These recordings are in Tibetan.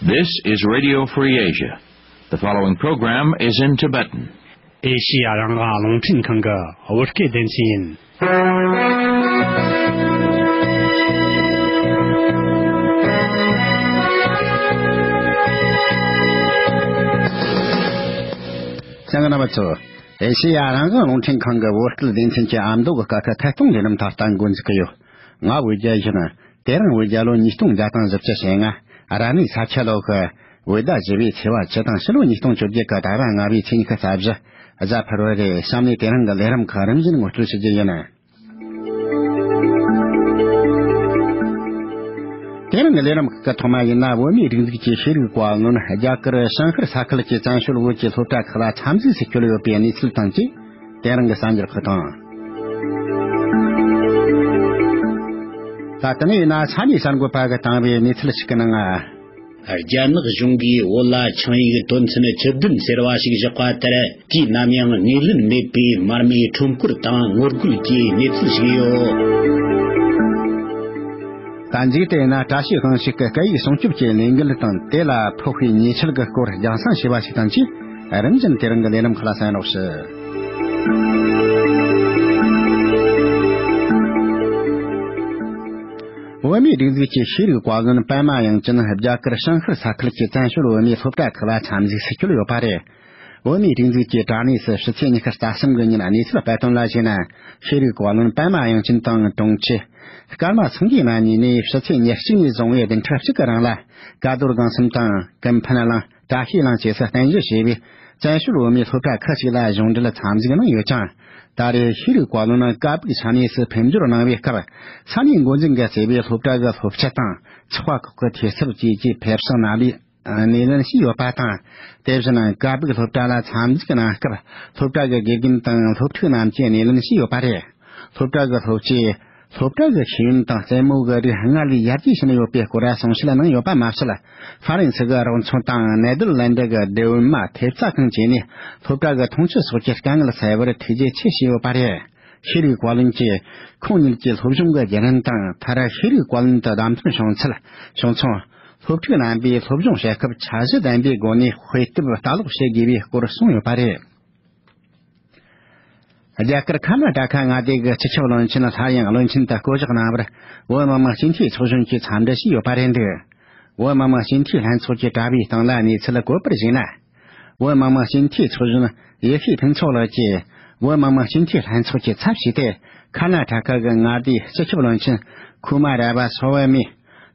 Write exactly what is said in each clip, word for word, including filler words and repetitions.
This is Radio Free Asia. The following program is in Tibetan. ཨེ་ཤི་ཡ་རང་དབང་རླུང་འཕྲིན་ཁང་གི་བོད་སྐད་སྡེ་ཚན་ཡིན། གསན་མཁན་རྣམ་པ་ཚོ། ཨེ་ཤི་ཡ་རང་དབང་རླུང་འཕྲིན་ཁང་གི་བོད་སྐད་སྡེ་ཚན་གྱི་ཨ་མདོ་གི་སྐད་ཁ་ཐད་གཏོང་ལས་རིམ་ད་ལྟ་འགོ་འཛུགས་ཀྱི་ཡོད། ང་བོད་རྒྱལ་ཡིན། དེ་རིང་བོད་རྒྱལ་ལོ་ཉིས་སྟོང་བརྒྱ་དང་བཞི་བཅུ་ཞེ་ལྔ། རབ་གནས་ས་ཁྱི་ལོ་གི་བོད་ཟླ་བཞི་པའི་ཚེས་པ་བཅུ་དང་ཕྱི་ལོ་ཉིས་སྟོང་བཅོ་བརྒྱད་ཀྱི་ཟླ་བ་ལྔ་པའི་ཚེས་ཉི་ཤུ་རྩ་བཞི། གཟའ་ཕུར་བུ་རེད། གཤམ་ནས་དེ་རིང་གི་ལས་རིམ་ཁག་རིམ་བཞིན་ངོ་སྤྲོད་ཞུ་རྒྱུ་ཡིན། དེ་རིང་གི་ལས་རིམ་ཁག་གི་ཐོག་མ་ཡིན་ན། བོད་མིའི་སྒྲིག་འཛུགས་ཀྱི་ཤེས་རིག་བཀའ་བློན། རྒྱ་གར་བྱང་ཤར་ས་ཁུལ་གྱི་བཙན་བྱོལ་བོད་ཀྱི་སློབ་གྲྭ་ཁག་ལ་འཚམས་གཟིགས་སུ་བསྐྱོད་ཡོད་པའི་གནས་ཚུལ་དང་བཅས། དེ་རིང་གི་གསར་འགྱུར་ཁག་དང་། ད་ལྟ་ནས་ཡིན་ན་ས་གནས་གསར་འགོད་པ་གིས་བཏང་བའི་གནས་ཚུལ་ཞིག་གི་ནང་། རྒྱ་ནག་གཞུང་གིས་བོད་ལ་ཆིངས་ཡིག་དོན་ཚན་བཅུ་བདུན་ཟེར་བ་ཞིག་བཞག་པ་ལྟར། དུས་ནམ་ཡང་ངོས་ལེན་མེད་པའི་མར་མེའི་ཁྲོམ་སྐོར་དང་ངོ་རྒོལ་གྱི་གནས་ཚུལ་ཞིག་ཡོད། ད་མཇུག་ཏུ་ཡིན་ན། བཀྲ་ཤིས་དབང་ཕྱུག་གི་སྐད་ཡིག་སྲུང་སྐྱོབ་ཀྱི་ལས་འགུལ་དང་། དེ་ལ་ཕོག་པའི་ཉེས་ཆད་ཀྱི་སྐོར་རྒྱང་སྲིང་བྱས་པ་ཞིག་དང་བཅས། རིམ་བཞིན་དེ་རིང་གི་ལས་རིམ་ཁག་ལ་གསན་རོགས་ཞུ། བོད་མིའི་སྒྲིག་འཛུགས་ཀྱི་ཤེས་རིག་བཀའ་བློན་པད་མ་དབྱངས་ཅན་རྒྱ་གར་བྱང་ཤར་ས་ཁུལ་གྱི་བཙན་བྱོལ་བོད་མིའི་སློབ་གྲྭ་ཁག་ལ་འཚམས་གཟིགས་སུ་བསྐྱོད་ཡོད་པ་རེད། བོད་མིའི་སྒྲིག་འཛུགས་ཀྱི་དྲ་གནས་སུ་ཕྱི་ཚེས་ཉི་ཤུ་རྩ་གསུམ་གི་ཉིན་གནས་ཚུལ་སྤེལ་དོན་ལ་གཞིགས་ན། ཤེས་རིག་བཀའ་བློན་པད་མ་དབྱངས་ཅན་དང་དྲུང་ཆེ་ཀརྨ་སངས་རྒྱས་རྣམ་གཉིས་ནས་ཕྱི་ཚེས་ཉེར་གཅིག་ནས་བཟུང་བའི་བདུན་ཕྲག་གཅིག་གི་རིང་ལ། ཀ་རྡོར་སྒང་གསུམ་དང་ཀུན་ཕན་གླིང་། བཀྲ་ཤིས་གླིང་བཅས་སུ་རྟེན་གཞི་བྱས་པའི་བཙན་བྱོལ་བོད་མིའི་སློབ་གྲྭ་ཁག་ཅིག་ལ་གཞུང་འབྲེལ་འཚམས་གཟིགས་གནང་ཡོད་ཅིང་། ད་རེས་ཤེས་རིག་བཀའ་བློན་ཀ་སྦུག་ས་གནས་སུ་ཕེབས་འབྱོར་གནང་བའི་སྐབས། ས་གནས་འགོ་འཛིན་གྱིས་གཙོས་པའི་སློབ་གྲྭ་གི་སློབ་སྤྱི་དང་ཚོགས་པ་ཁག་གི་འཐུས་ཚབ་བཅས་ཀྱིས་ཕེབས་བསུ་གནང་བའི་སྣེ་ལེན་བྱས་ཡོད་པ་དང་། དེ་བཞིན་ཀ་སྦུག་སློབ་གྲྭ་ལ་འཚམས་གཟིགས་གནང་སྐབས། སློབ་གྲྭ་གི་དགེ་རྒན་དང་སློབ་ཕྲུག་རྣམས་ཀྱིས་སྣེ་ལེན་བྱས་ཡོད་པ་རེད། སློབ་གྲྭ་གི་སློབ་སྤྱིས་སློབ་གྲྭ་གི་ཤེས་ཡོན་དང་རྩེད་མོ་གི་རིགས་སྔར་ལས་ཡར་རྒྱས་ཕྱིན་ཡོད་པའི་སྐོར་གསུང་བཤད་གནང་ཡོད་པ་མ་ཟད། ཧྥ་རན་སི་གི་རོགས་ཚོགས་དང་ནེ་དར་ལན་ཌི་གི་སྡེ་བ་མ་ཐེབས་རྩ་ཁང་བཅས་ནས་སློབ་གྲྭ་གི་འཐུང་ཆུ་སོགས་ཀྱི་དཀའ་ངལ་སེལ་བར་ཐུགས་རྗེ་ཆེ་ཞུས་ཡོད་པ་རེད། ཤེས་རིག་བཀའ་བློན་གྱིས་ཁོང་ཉིད་ཀྱི་སློབ་སྦྱོང་གི་བརྒྱུད་རིམ་དང་། མཐར་ཤེས་རིག་བཀའ་བློན་དུ་བདམས་ཐོན་བྱུང་ཚུལ། བྱུང་ཚུལ། སློབ་ཕྲུག་རྣམ་པས་སློབ་སྦྱོང་བྱེད་སྐབས་འཆར་གཞི་ལྡན་པའི་སྒོ་ནས་དཔེ་དེབ་ལྟ་ཀློག་བྱེད་དགོས་པའི་སྐོར་གསུངས་ཡོད་པ་རེད། རྒྱ་གར་ཁ་ན་ཏ་ཁ་མངའ་སྡེ་གི་སྤྱི་ཁྱབ་བློན་ཆེན་སླར་ཡང་བློན་ཆེན་དུ་བསྐོ་གཞག་གནང་བར། བོད་མི་མང་སྤྱི་འཐུས་ཚོགས་གཞོན་གྱིས་འཚམས་འདྲི་ཞུས་ཡོད་པ་རེད་འདུག་བོད་མི་མང་སྤྱི་འཐུས་ལྷན་ཚོགས་ཀྱི་དྲ་བའི་སྟེང་ལ་གནས་ཚུལ་བཀོད་པར་གཞིགས་ན། བོད་མི་མང་སྤྱི་འཐུས་ཚོགས་གཞོན་ཡེ་ཤེས་ཕུན་ཚོགས་ལགས་ཀྱིས་བོད་མི་མང་སྤྱི་འཐུས་ལྷན་ཚོགས་ཀྱི་ཚབ་བྱས་ཏེ། ཁ་ན་ཏ་ཁ་གི་མངའ་སྡེའི་སྤྱི་ཁྱབ་བློན་ཆེན་ཁུ་མ་ར་བ་སོ་ཝ་མས།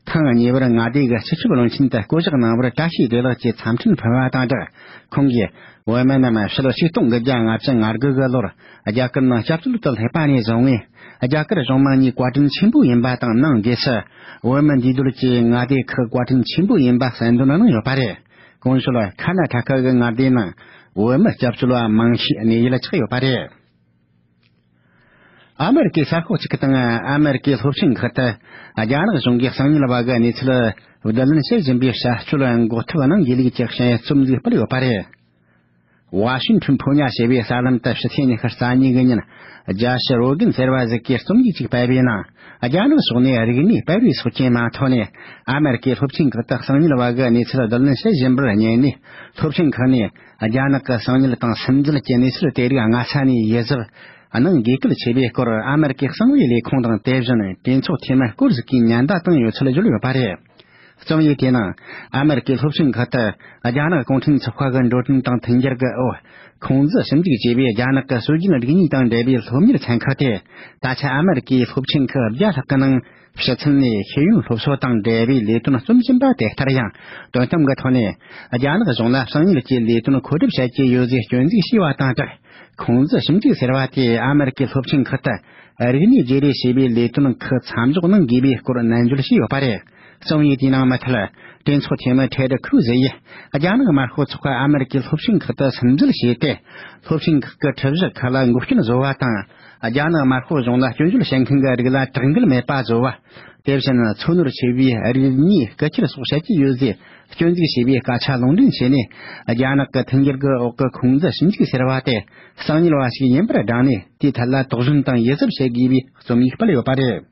ཐེངས་གཉིས་པར་མངའ་སྡེ་གི་སྤྱི་ཁྱབ་བློན་ཆེན་དུ་བསྐོ་གཞག་གནང་བར་བཀྲ་ཤིས་བདེ་ལེགས་ཀྱི་འཚམས་འཕྲིན་ཕུལ་བ་དང་སྦྲགས། ཁོང་གིས་བོད་མི་རྣམས་ཕྱི་ལོ་ཆིག་སྟོང་དགུ་བརྒྱ་ལྔ་བཅུ་ང་དགུ་གི་ལོར་རྒྱ་གར་ནང་སྐྱབས་བཅོལ་དུ་སླེབས་པ་ནས་བཟུང་བས། རྒྱ་གར་གཞུང་མང་གཉིས་བཀའ་དྲིན་ཆེན་པོ་ཡིན་པ་དང་། ནང་སྒོས་སུ་བོད་མི་འདུས་སྡོད་ཀྱི་མངའ་སྡེ་ཁག་བཀའ་དྲིན་ཆེན་པོ་ཡིན་པ་གསལ་འདོན་གནང་ཡོད་པ་རེད། གོང་ཞུས་ཁ་ན་ཏ་ཁ་གི་མངའ་སྡེའི་ནང་བོད་མི་སྐྱབས་བཅོལ་བ་མང་ཤོས་གནས་ཡུལ་ཆགས་ཡོད་པ་རེད། ཨ་མེ་རི་ཀའི་གསར་ཤོག་ཅིག་གི་སྟེང་། ཨ་མེ་རི་ཀའི་སློབ་ཆེན་ཁག་ཏུ་རྒྱ་ནག་གཞུང་གིས་གསང་ཉུལ་བ་གི་གནས་ཚུལ་བསྡུ་ལེན་བྱེད་བཞིན་པའི་བྱ་སྤྱོད་འགོག་ཐབས་གནང་དགོས་ལུགས་ཀྱི་ཞལ་རྩོམ་ཞིག་སྤེལ་ཡོད་པ་རེད། ཝ་ཤིང་ཊོན་ཕོ་ཉ་ཞེས་པའི་གསར་ལམ་དུ་ཕྱི་ཚེས་ཉི་ཤུ་རྩ་གཉིས་གི་ཉིན། རྒྱལ་སྤྱི་རོ་གིན་ཟེར་བ་ཞིག་གིས་རྩོམ་ཡིག་ཅིག་སྤེལ་བའི་ནང་། རྒྱ་ནག་ཕྱོགས་ནས་རིག་གནས་སྤེལ་རེས་སོགས་ཀྱི་མ་ཐོག་ནས་ཨ་མེ་རི་ཀའི་སློབ་ཆེན་ཁག་ཏུ་གསང་ཉུལ་བ་གི་གནས་ཚུལ་བསྡུ་ལེན་བྱེད་བཞིན་པར་བརྙས་ནས། སློབ་ཆེན་ཁག་ནས་རྒྱ་ནག་གི་གསང་ཉུལ་དང་སིམ་འཛུལ་གྱི་གནས་ཚུལ་དེ་རིགས་སྔ་ས་ནས་ཡིད་གཟབ་གནང་དགོས་གལ་ཆེ་བའི་སྐོར། ཨ་མེ་རི་ཀའི་གསང་བའི་ལས་ཁུངས་དང་། དེ་བཞིན་གྲོས་ཚོགས་འཐུས་མི་སྐོར་ཟིག་གིས་ཉེན་བརྡ་བཏང་ཡོད་ཚུལ་བརྗོད་ཡོད་པ་རེད། རྩོམ་ཡིག་དེའི་ནང་། ཨ་མེ་རི་ཀའི་སློབ་ཆེན་ཁག་ཏུ་རྒྱ་ནག་གུང་ཁྲན་ཚོགས་པ་གི་འགྲོ་གྲོན་དང་མཐུན་འགྱུར་གྱི་འོག་ཁུང་ཙི་ཞིབ་འཇུག་ཅེས་པའི་རྒྱ་ནག་གི་སྲོལ་རྒྱུན་རིག་གནས་དང་འབྲེལ་བའི་སློབ་གཉེར་ཚན་ཁག་དེ། ད་ཆ་ཨ་མེ་རི་ཀའི་སློབ་ཆེན་ཁག་བརྒྱ་ལྷག་གི་ནང་ཕྱི་ཚུལ་ནས་ཤེས་ཡོན་སློབ་གསོ་དང་འབྲེལ་བའི་ལས་དོན་རྩོམ་བཞིན་པ་དེ་ལྟར་ཡང་། དོན་དམ་གྱི་ཐོག་ནས་རྒྱ་ནག་གཞུང་ལ་གསང་ཉུལ་གྱི་ལས་དོན་མཁོ་སྒྲུབ་བྱ་རྒྱུའི་ཡོད་ཚུལ་སྐྱོན་འཛུགས་བྱས་པ་དང་སྦྲགས། ཁུང་ཙི་ཞིབ་འཇུག་ཟེར་བ་དེས་ཨ་མེ་རི་ཀའི་སློབ་ཆེན་ཁག་ཏུ་རིག་གནས་བརྗེ་རེས་བྱས་པའི་ལས་དོན་ཁག་མཚམས་འཇོག་གནང་དགོས་པའི་སྐོར་ནན་བརྗོད་བྱས་ཡོད་པ་རེད། རྩོམ་ཡིག་དེའི་ནང་མུ་མཐུད། གྲོས་ཚོགས་འཐུས་མི་ཐེ་ཌི་ཁུ་ཛི་ཡིས། རྒྱ་ནག་དམར་ཤོག་ཚོགས་པ་ཨ་མེ་རི་ཀའི་སློབ་ཆེན་ཁག་ཏུ་སིམ་འཛུལ་བྱས་ཏེ། སློབ་ཆེན་ཁག་གི་ཁྲིད་གཞི་ཁག་ལ་འགོག་རྐྱེན་བཟོ་བ་དང་། རྒྱ་ནག་དམར་ཤོག་གཞུང་ལ་སྐྱོན་བརྗོད་བྱེད་མཁན་གྱི་རིགས་ལ་དྲག་འགུལ་མེད་པ་བཟོ་བ། དེ་བཞིན་ཚོ་ནོར་ཆེ་བའི་རིག་གནས་རྐུ་འཁྱེར་སོགས་བྱེད་ཀྱི་ཡོད་ཟེར་སྐྱོན་འཛུགས་བྱས་པའི་སྐད་ཆ་ལུང་འདྲེན་བྱས་ནས། རྒྱ་ནག་གི་མཐུན་འགྱུར་གྱི་འོག་གི་ཁུང་ཙི་ཞིབ་འཇུག་ཟེར་བ་དེ་གསང་ཉུལ་བ་ཞིག་ཡིན་པར་བསྒྲགས་ནས། དེའི་ཐད་ལ་དོགས་ཟོན་དང་ཡིད་གཟབ་བྱེད་དགོས་པའི་རྩོམ་ཡིག་སྤེལ་ཡོད་པ་རེད།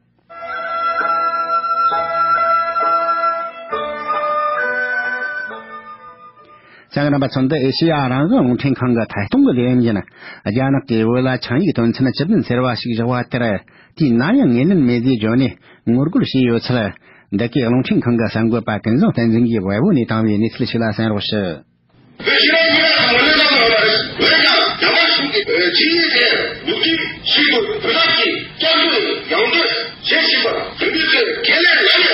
ཚང་རྣམ་པ་ཚོ། འདི་ཨེ་ཤེ་ཡ་རང་དབང་རླུང་འཕྲིན་ཁང་གི་ཐད་གཏོང་གི་ལས་ཡུན་ཡིན། རྒྱ་ནག་གིས་བོད་ལ་ཆིངས་ཡིག་དོན་ཚན་བཅུ་བདུན་ཟེར་བ་ཞིག་བཞག་པ་དེར་དུས་ནམ་ཡང་ངོས་ལེན་མེད་ཟེར་བརྗོད་ནས་ངོ་རྒོལ་བྱས་ཡོད་ཚུལ། འདི་གའི་རླུང་འཕྲིན་ཁང་གི་གསར་འགོད་པ་ཀུན་བཟང་བསྟན་འཛིན་གྱིས་བལ་པོ་ནས་བཏང་བའི་གནས་ཚུལ་ཞིག་ལ་གསན་རོགས་ཞུ། བོད་ཕྱི་ནང་མི་སྣ་དང་མི་སྣ་དང་འབྲེལ་བ་རེད། བོད་དང་རྒྱ་དམར་གཞུང་གི་ཆིངས་ཡིག་དེ་ལོ་རྒྱུས་ཤིག་ཏུ་བོད་དམག་གིས་བསྐྱར་ཟློས་ཡང་ཟློས་བྱེད་བཞིན་པར་བོད་མི་ཚོས་ཁས་ལེན་ལ་ཡང་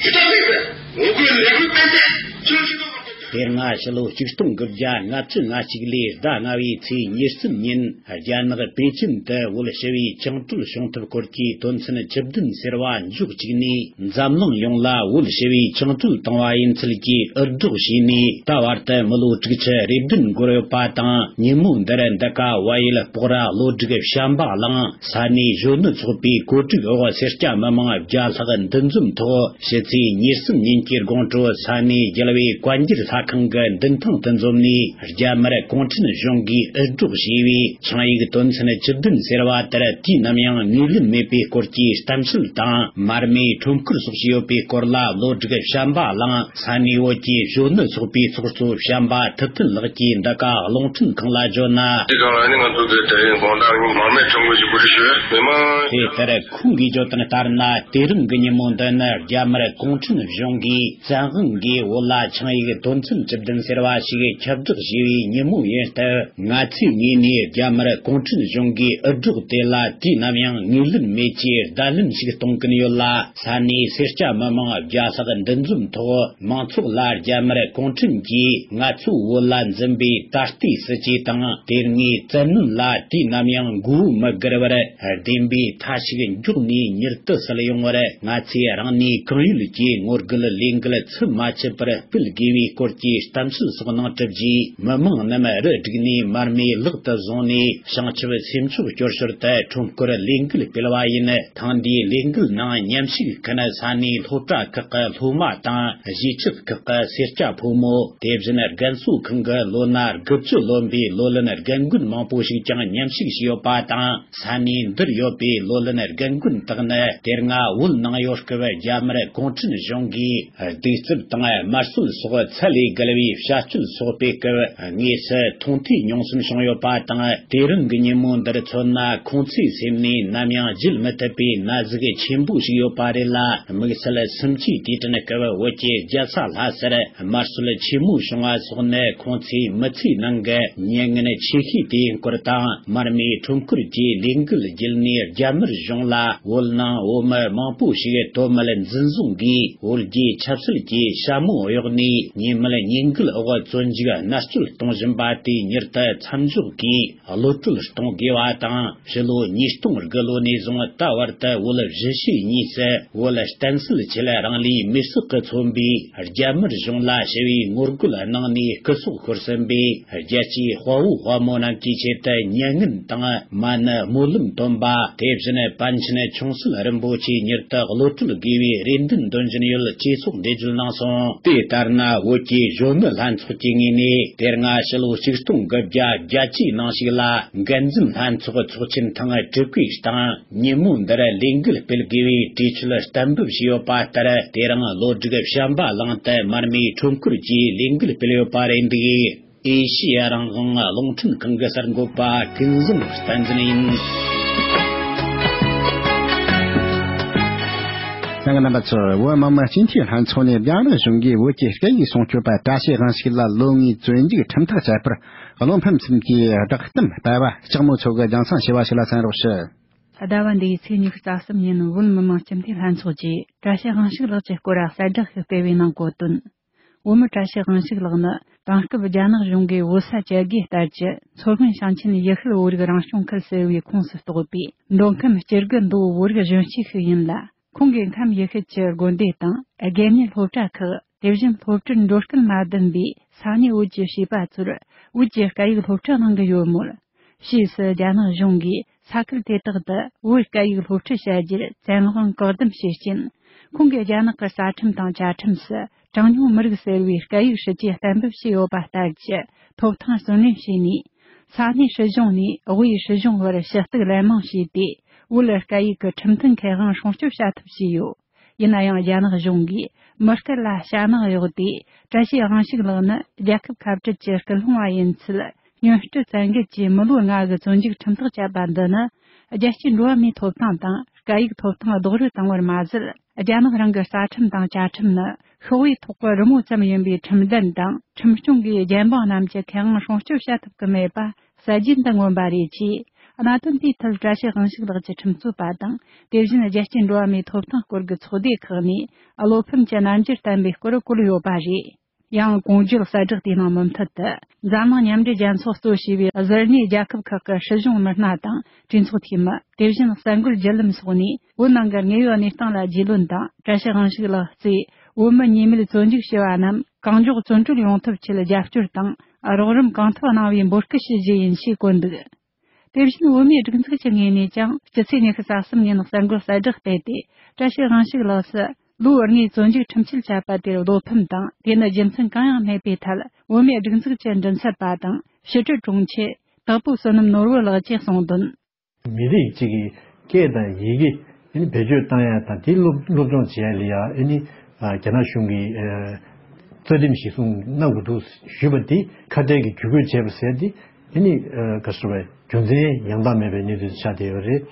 ཞུ་དག་མེད་པས་ངོ་རྒོལ་ལས་འགུལ་སྤེལ་ཏེ་ཕྱི་ཕྱི་ལོགས་ལ། དེ་སྔ་ཕྱི་ལོ་ཆིག་སྟོང་དགུ་བརྒྱ་ལྔ་བཅུ་ང་གཅིག་ལོའི་ཟླ་ལྔ་བའི་ཚེས་ཉེར་གསུམ་ཉིན་རྒྱ་ནག་པེ་ཅིན་དུ་བོད་ཞི་བའི་བཅིངས་འགྲོལ་བྱུང་ཐབས་སྐོར་གྱི་དོན་ཚན་བཅུ་བདུན་ཟེར་བ་འཇོག་བཅུག་ནས། འཛམ་གླིང་ཡོངས་ལ་བོད་ཞི་བའི་བཅིངས་འགྲོལ་བཏང་བ་ཡིན་ཚུལ་གྱི་འུར་སྒྲོག་བྱས་ནས། ད་བར་དུ་མི་ལོ་དྲུག་ཅུ་རེ་བདུན་འགོར་ཡོད་པ་དང་། ཉིན་མོ་འདིར་འདི་ག་བལ་ཡུལ་སྤོག་ར་གློ་སྒྲིག་བྱམས་པ་གླིང་ས་གནས་གཞོན་ནུ་ཚོགས་པའི་གོ་སྒྲིག་འོག་སེར་སྐྱ་མི་མང་བརྒྱ་ལྷག་འདུ་འཛོམས་ཐོག་ཕྱི་ཚེས་ཉེར་གསུམ་ཉིན་གྱི་དགོང་དྲོ་ས་གནས་རྒྱལ་བའི་བཀའ་འགྱུར་ལྷ་ཁང་གི་མདུན་ཐང་དུ་འཛོམས་ནས། རྒྱ་དམར་གུང་ཁྲན་གཞུང་གིས་འུར་སྒྲོག་བྱས་པའི་ཆིངས་ཡིག་དོན་ཚན་བཅུ་བདུན་ཟེར་བ་དེར་དུས་ནམ་ཡང་ངོས་ལེན་མེད་པའི་སྐོར་གྱི་གཏམ་བཤད་དང་། མར་མེ་ཁྲོམ་སྐོར་སོགས་བྱས་ཡོད་པའི་སྐོར་ལ། བློ་སྒྲིག་བྱམས་པ་གླིང་ས་གནས་བོད་ཀྱི་གཞོན་ནུ་ཚོགས་པའི་ཚོགས་གཙོ་བྱམས་པ་ཐུབ་བསྟན་ལགས་ཀྱིས་འདི་ག་རླུང་འཕྲིན་ཁང་ལ་བརྗོད་ན། དེ་གང་ལ་ནི་ང་ཚོ་དེ་དེ་དགོང་དག་མར་མེ་ཁྲོམ་སྐོར་ཞིག་གོ་སྒྲིག་ཞུས། མི་མང་། དེ་ལྟར་ཁོང་གིས་བརྗོད་དོན་ལྟར་ན། དེ་རིང་གི་ཉིན་མོ་འདི་ནི་རྒྱ་དམར་གུང་ཁྲན་གཞུང་གིས་བཙན་དབང་གིས་བོད་ལ་ཆིངས་ཡིག་དོན་ཚན་བཅུ་བདུན་ཟེར་བ་ཞིག་ཁྱབ་བསྒྲགས་བྱས་པའི་ཉིན་མོ་ཡིན་སྟབས། ང་ཚོའི་ངོས་ནས་རྒྱ་དམར་གུང་ཁྲན་གཞུང་གིས་འུར་སྒྲོག་དེ་ལ་དུས་ནམ་ཡང་ངོས་ལེན་མེད་ཅེས་བརྡ་ལན་ཞིག་གཏོང་གིན་ཡོད་ལ། ས་གནས་སེར་སྐྱ་མི་མང་བརྒྱ་ལྷག་འདུ་འཛོམས་ཐོག་མང་ཚོགས་ལ་རྒྱ་དམར་གུང་ཁྲན་གྱིས་ང་ཚོ་བོད་ལ་འཛིན་པའི་ད་ལྟའི་སྲིད་ཇུས་དང་། དེ་སྔའི་བཙན་གནོན་ལ་དུས་ནམ་ཡང་མགོ་བོ་མི་སྒུར་བར། བདེན་པའི་མཐའ་ཞིག་མགྱོགས་ནས་མྱུར་དུ་སེལ་ཡོང་བར། ང་ཚོས་རང་ནུས་གང་ཡོད་ཀྱིས་ངོ་རྒོལ་ལས་འགུལ་ཚུད་མ་ཆད་པར་སྤེལ་དགོས་པའི་སྐོར་གྱི་གཏམ་བཤད་སོགས་གནང་གྲུབ་རྗེས། མི་མང་རྣམས་རུ་བསྒྲིགས་ནས་མར་མེ་ལག་ཏུ་བཟུང་ནས། བྱང་ཆུབ་སེམས་མཆོག་སྐྱོར་ཞོར་དུ་ཁྲོམ་སྐོར་ལས་འགུལ་སྤེལ་བ་ཡིན། ཐེངས་འདིའི་ལས་འགུལ་ནང་མཉམ་ཞུགས་མཁན་ས་གནས་སློབ་གྲྭ་ཁག་གི་སློབ་མ་དང་། གཞིས་ཆགས་ཁག་གི་སེར་སྐྱ་ཕོ་མོ། དེ་བཞིན་རྒན་གསོ་ཁང་གི་ལོ་ན་དགུ་བཅུ་ལོན་པའི་ལོ་ལོན་རྒན་རྒོན་མང་པོ་ཞིག་ཀྱང་མཉམ་ཞུགས་བྱས་ཡོད་པ་དང་། ས་གནས་འདིར་ཡོད་པའི་ལོ་ལོན་རྒན་རྒོན་དག་ནི། དེ་སྔ་བོད་ནང་ཡོད་སྐབས་རྒྱ་དམར་གུང་ཁྲན་གཞུང་གིས་གདུག་རྩུབ་དང་དམར་གསོད་སོགས་ཚད་ལས་བརྒལ་བའི་བྱ་སྤྱོད་སོགས་སྤེལ་སྐབས། དངོས་སུ་མཐོང་ཐོས་མྱོང་གསུམ་བྱུང་ཡོད་པ་དང་། དེ་རིང་གི་ཉིན་མོ་འདིར་མཚོན་ན། ཁོང་ཚོའི་སེམས་ནས་ནམ་ཡང་བརྗེད་མི་ཐུབ་པའི་ན་ཟུག་ཆེན་པོ་ཞིག་ཡོད་པ་རེད་ལ། དམིགས་བསལ་སུམ་ཅུའི་དུས་དྲན་སྐབས་བོད་ཀྱི་རྒྱལ་ས་ལྷ་སར་དམར་གསོད་ཆེན་མོ་བྱུང་བ་སོགས་ནི། ཁོང་ཚོའི་མི་ཚེའི་ནང་གི་མྱ་ངན་ཆེ་ཤོས་དེའི་སྐོར་དང་། མར་མེའི་ཁྲོམ་སྐོར་གྱི་ལས་འགུལ་བརྒྱུད་ནས་རྒྱ་དམར་གཞུང་ལ་བོད་ནང་བོད་མི་མང་པོ་ཞིག་དོན་མེད་འཛིན་བཟུང་གིས། བོད་རྒྱའི་ཆབ་སྲིད་ཀྱི་ཞྭ་མོ་གཡོགས་ནས། ཉེས་མེད་ཉེས་འགུལ་འོག་བཙོན་འཇུག་མནར་གཅོད་གཏོང་བཞིན་པ་དེ་མྱུར་དུ་མཚམས་འཇོག་གིས། གློད་གྲོལ་གཏོང་དགོས་པ་དང་། ཕྱི་ལོ་ཉིས་སྟོང་དགུ་ལོ་ནས་བཟུང་ད་བར་དུ་བོད་གཞིས་བྱེས་གཉིས་སུ་བོད་བསྟན་སྲིད་ཆེད་རང་ལུས་མེར་སྲེག་གིས་མཚོན་པའི་རྒྱ་དམར་གཞུང་ལ་ཞི་བའི་ངོ་རྒོལ་གནང་ནས་སྐུ་སྲོག་ཤོར་ཟིན་པའི་རྒྱལ་གཅེས་དཔའ་བོ་དཔའ་མོ་རྣམས་ཀྱི་ཆེད་དུ་མྱ་ངན་དང་མ་ཎི་སྨོན་ལམ་འདོན་པ། དེ་བཞིན་པཎ་ཆེན་ཆུང་སྲིད་རིན་པོ་ཆེ་མྱུར་དུ་གློད་གྲོལ་དགོས་པའི་རེ་འདུན་འདོན་བཞིན་ཡོད་ཅེས་སོགས་འགྲེལ་བརྗོད་གནང་སོང་། དེ་ལྟར་ན། བོད་ཀྱི་གཞོན་ནུ་ལྷན་ཚོགས་ཀྱི་ངོས་ནས། དེ་སྔ་ཕྱི་ལོ་ཆིག་སྟོང་དགུ་བརྒྱ་བརྒྱད་ཅུའི་ནང་ཞིག་ལ། འགན་འཛིན་ལྷན་ཚོགས་ཚོགས་ཆེན་ཐེངས་དྲུག་པའི་སྟེང་ཉིན་མོ་འདིར་ལས་འགུལ་སྤེལ་དགོས་པའི་གྲོས་ཆོད་གཏན་འབེབས་བྱས་ཡོད་པ་ལྟར། དེ་རིང་བློ་སྒྲིག་བྱམས་པ་གླིང་དུ་མར་མེའི་ཁྲོམ་སྐོར་གྱི་ལས་འགུལ་སྤེལ་ཡོད་པ་རེད་འདུག། ཨེ་ཤེ་ཡ་རང་དབང་རླུང་འཕྲིན་ཁང་གི་གསར་འགོད་པ་ཀུན་བཟང་བསྟན་འཛིན་ཡིན། གསན་མཁན་རྣམ་པ་ཚོ། བོད་མི་མང་སྤྱི་འཐུས་ལྷན་ཚོགས་ནས་རྒྱ་ནག་གཞུང་གིས་བོད་ཀྱི་སྐད་ཡིག་སྲུང་སྐྱོབ་པ་བཀྲ་ཤིས་དབང་ཕྱུག་ལ་ལོ་ལྔའི་བཙོན་འཇུག་ཁྲིམས་ཐག་བཅད་པར། བློ་ཕམ་གསུམ་གྱིས་བསྒྲགས་གཏམ་སྤེལ་བ་ལྕགས་མོ་མཚོ་གིས་རྒྱང་སྲིང་ཞུས་པ་ཞིག་ལ་གསན་རོགས་ཞུ། ཟླ་བ་འདིའི་ཚེས་ཉི་ཤུ་རྩ་གསུམ་ཉིན་བོད་མི་མང་སྤྱི་འཐུས་ལྷན་ཚོགས་ཀྱིས་བཀྲ་ཤིས་དབང་ཕྱུག་ལགས་ཀྱི་སྐོར་གསལ་བསྒྲགས་ཤིག་སྤེལ་བའི་ནང་གོ་དོན། བོད་མི་བཀྲ་ཤིས་དབང་ཕྱུག་ལགས་ནི་དེང་སྐབས་རྒྱ་ནག་གཞུང་གིས་བོད་ས་བཅད་རྒོལ་ལྟར་གྱི་མཚོ་སྔོན་ཞིང་ཆེན་ཡུལ་ཤུལ་བོད་རིགས་རང་སྐྱོང་ཁུལ་ཟེར་བའི་ཁོངས་སུ་གཏོགས་པའི་མདོ་ཁམས་སྐྱེ་རྒུ་མདོ་བོད་རིགས་གཞོན་སྐྱེས་ཤིག་ཡིན་ལ། ཁོང་གིས་ཁམས་ཡུལ་ཤུལ་གྱི་དགོན་སྡེ་དང་། དགེ་བསྙེན་སློབ་གྲྭ་ཁག་དེ་བཞིན་སློབ་གྲྭར་འགྲོ་སྐལ་མ་ལྡན་པའི་ས་གནས་བོད་ཀྱི་བྱིས་པ་ཚོར་བོད་ཀྱི་སྐད་ཡིག་སློབ་ཁྲིད་གནང་གི་ཡོད་མོད། ཕྱིས་སུ་རྒྱ་ནག་གཞུང་གིས་ས་ཁུལ་དེ་དག་ཏུ་བོད་སྐད་ཡིག་སློབ་ཁྲིད་བྱ་རྒྱུར་བཙན་དབང་བཀག་སྡོམ་བྱས་རྐྱེན། ཁོང་གིས་རྒྱ་ནག་གི་རྩ་ཁྲིམས་དང་བཅའ་ཁྲིམས་སུ་གྲངས་ཉུང་མི་རིགས་ཟེར་བའི་སྐད་ཡིག་སྲིད་ཇུས་གཏན་འབེབས་བྱས་ཡོད་པ་ལྟར་གྱི་ཐོབ་ཐང་བརྩོན་ལེན་བྱས་ནས། ས་གནས་སྲིད་གཞུང་ནས་དབུས་སྲིད་གཞུང་བར་ཞུ་གཏུག་ལན་མང་བྱས་ཏེ། བོད་སྐད་ཡིག་གི་ཁྲིམས་མཐུན་ཁེ་དབང་སྲུང་སྐྱོབ་བྱ་ཐབས་བྱས་ཡོད། ཡིན་ན་ཡང་རྒྱ་ནག་གཞུང་གིས་མི་སྐད་ལ་ཞྭ་ནག་གཡོགས་ཏེ། བཀྲ་ཤིས་དབང་ཕྱུག་ལགས་ནི་རྒྱལ་ཁབ་ཁ་བྲལ་གྱི་སྐུལ་སློང་བ་ཡིན་ཚུལ། སྨྱོན་སྤྲོད་བཙན་འགེལ་གྱིས་མི་ལོ་ལྔ་གི་བཙོན་འཇུག་ཁྲིམས་ཐག་བཅད་པ་འདི་ནི། རྒྱལ་སྤྱིའི་འགྲོ་བ་མིའི་ཐོབ་ཐང་དང་སྐད་ཡིག་ཐོབ་ཐང་རྡོག་རོལ་བཏང་བར་མ་ཟད། རྒྱ་ནག་རང་གི་རྩ་ཁྲིམས་དང་བཅའ་ཁྲིམས་ནི། ཤོག་བུའི་ཐོག་གི་རི་མོ་ཙམ་ཡིན་པའི་ཁྲིམས་གཏན་དང་། ཁྲིམས་སྐྱོང་གིས་རྒྱལ་འབངས་རྣམས་ཀྱི་ཁེ་དབང་སྲུང་སྐྱོབ་བྱ་ཐུབ་ཀྱི་མེད་པ། གསལ་བརྗོད་འདི་མངོན་པ་རེད་ཅེས། གནད་དོན་དེའི་ཐད་བཀྲ་ཤིས་དབང་ཕྱུག་ལགས་ཀྱི་ཁྲིམས་རྩོད་པ་དང་། དེ་བཞིན་རྒྱལ་སྤྱིའི་འགྲོ་བ་མིའི་ཐོབ་ཐང་སྐོར་གྱི་ཚོགས་སྡེ་ཁག་ནས། བློ་ཕམ་གྱི་རྣམ་འགྱུར་བསྟན་པའི་སྐོར་བཀོད་ཡོད་པ་རེད། ཡང་། གོང་བརྗོད་གསལ་བསྒྲགས་དེའི་ནང་མུ་མཐུད་དུ། འཛམ་གླིང་མཉམ་འབྲེལ་རྒྱལ་ཚོགས་གཙོ་བྱས་པའི་གཟུར་གནས་རྒྱལ་ཁབ་ཁག་གི་སྲིད་གཞུང་མི་སྣ་དང་། གྲོས་ཚོགས་འཐུས་མི། དེ་བཞིན་གསར་འགོད་བརྒྱུད་ལམ་སོགས་ནས། བོད་ནང་གི་དངོས་ཡོད་གནས་སྟངས་ལ་རྒྱུས་ལོན་དང་། བཀྲ་ཤིས་དབང་ཕྱུག་ལགས་གཙོས། བོད་མི་ཉེས་མེད་བཙོན་འཇུག་བྱས་པ་རྣམས། གང་མགྱོགས་བཙོན་གྲོལ་ཡོང་ཐབས་ཆེད་རྒྱབ་སྐྱོར་དང་། རོགས་རམ་གང་ཐུབ་གནང་བའི་འབོད་སྐུལ་ཞུ་རྒྱུ་ཡིན་ཞེས་བཀོད་འདུག་དེ་བཞིན། བོད་མིའི་སྒྲིག་འཛུགས་ཀྱི་ངོས་ནས་ཀྱང་། སྤྱི་ཚེས་ཉི་ཤུ་རྩ་གསུམ་ཉིན་གསར་འགོད་གསལ་བསྒྲགས་སྤེལ་ཏེ། བཀྲ་ཤིས་དབང་ཕྱུག་ལགས་སུ། ལོ་ལྔའི་བཙོན་འཇུག་ཁྲིམས་ཆད་བཅད་པ་དེར་བློ་ཕམ་དང་། དེ་ནི་རྒྱུ་མཚན་གང་ཡང་མེད་པའི་ཐད། བོད་མིའི་སྒྲིག་འཛུགས་ཀྱི་མགྲིན་ཚབ་པ་དང་། ཕྱི་དྲིལ་དྲུང་ཆེ། དྭགས་པོ་བསོད་ནམས་ནོར་བུ་ལགས་ཀྱིས་གསུངས་དོན། མི་རིགས་གཅིག་གི་སྐད་དང་ཡི་གེ་ཨ་ནི་བེད་སྤྱོད་བཏང་ཡ་དང་། དེ་སློབ་སློབ་སྦྱོང་བྱེད་ཡ་ལ་ཡ་ཨ་ནི་ཨ་རྒྱ་ནག་གཞུང་གིས་ཨ་རྩ་ཁྲིམས་གཞིར་བཟུང་གནང་དགོས་འདུག་ཞུས་པ་དེ། ཁ་བྲལ་གྱི་ཇུས་འགོད་བྱས་པ་ཟེར་དེ་ཨ་ནི་ཨ་ག་རེ་ཟེར་བ། རྒྱུ་མཚན་ཡང་དག་མེད་པའི་གནས་ཚུལ་ཆགས་བསྡད་ཡོད་རེད།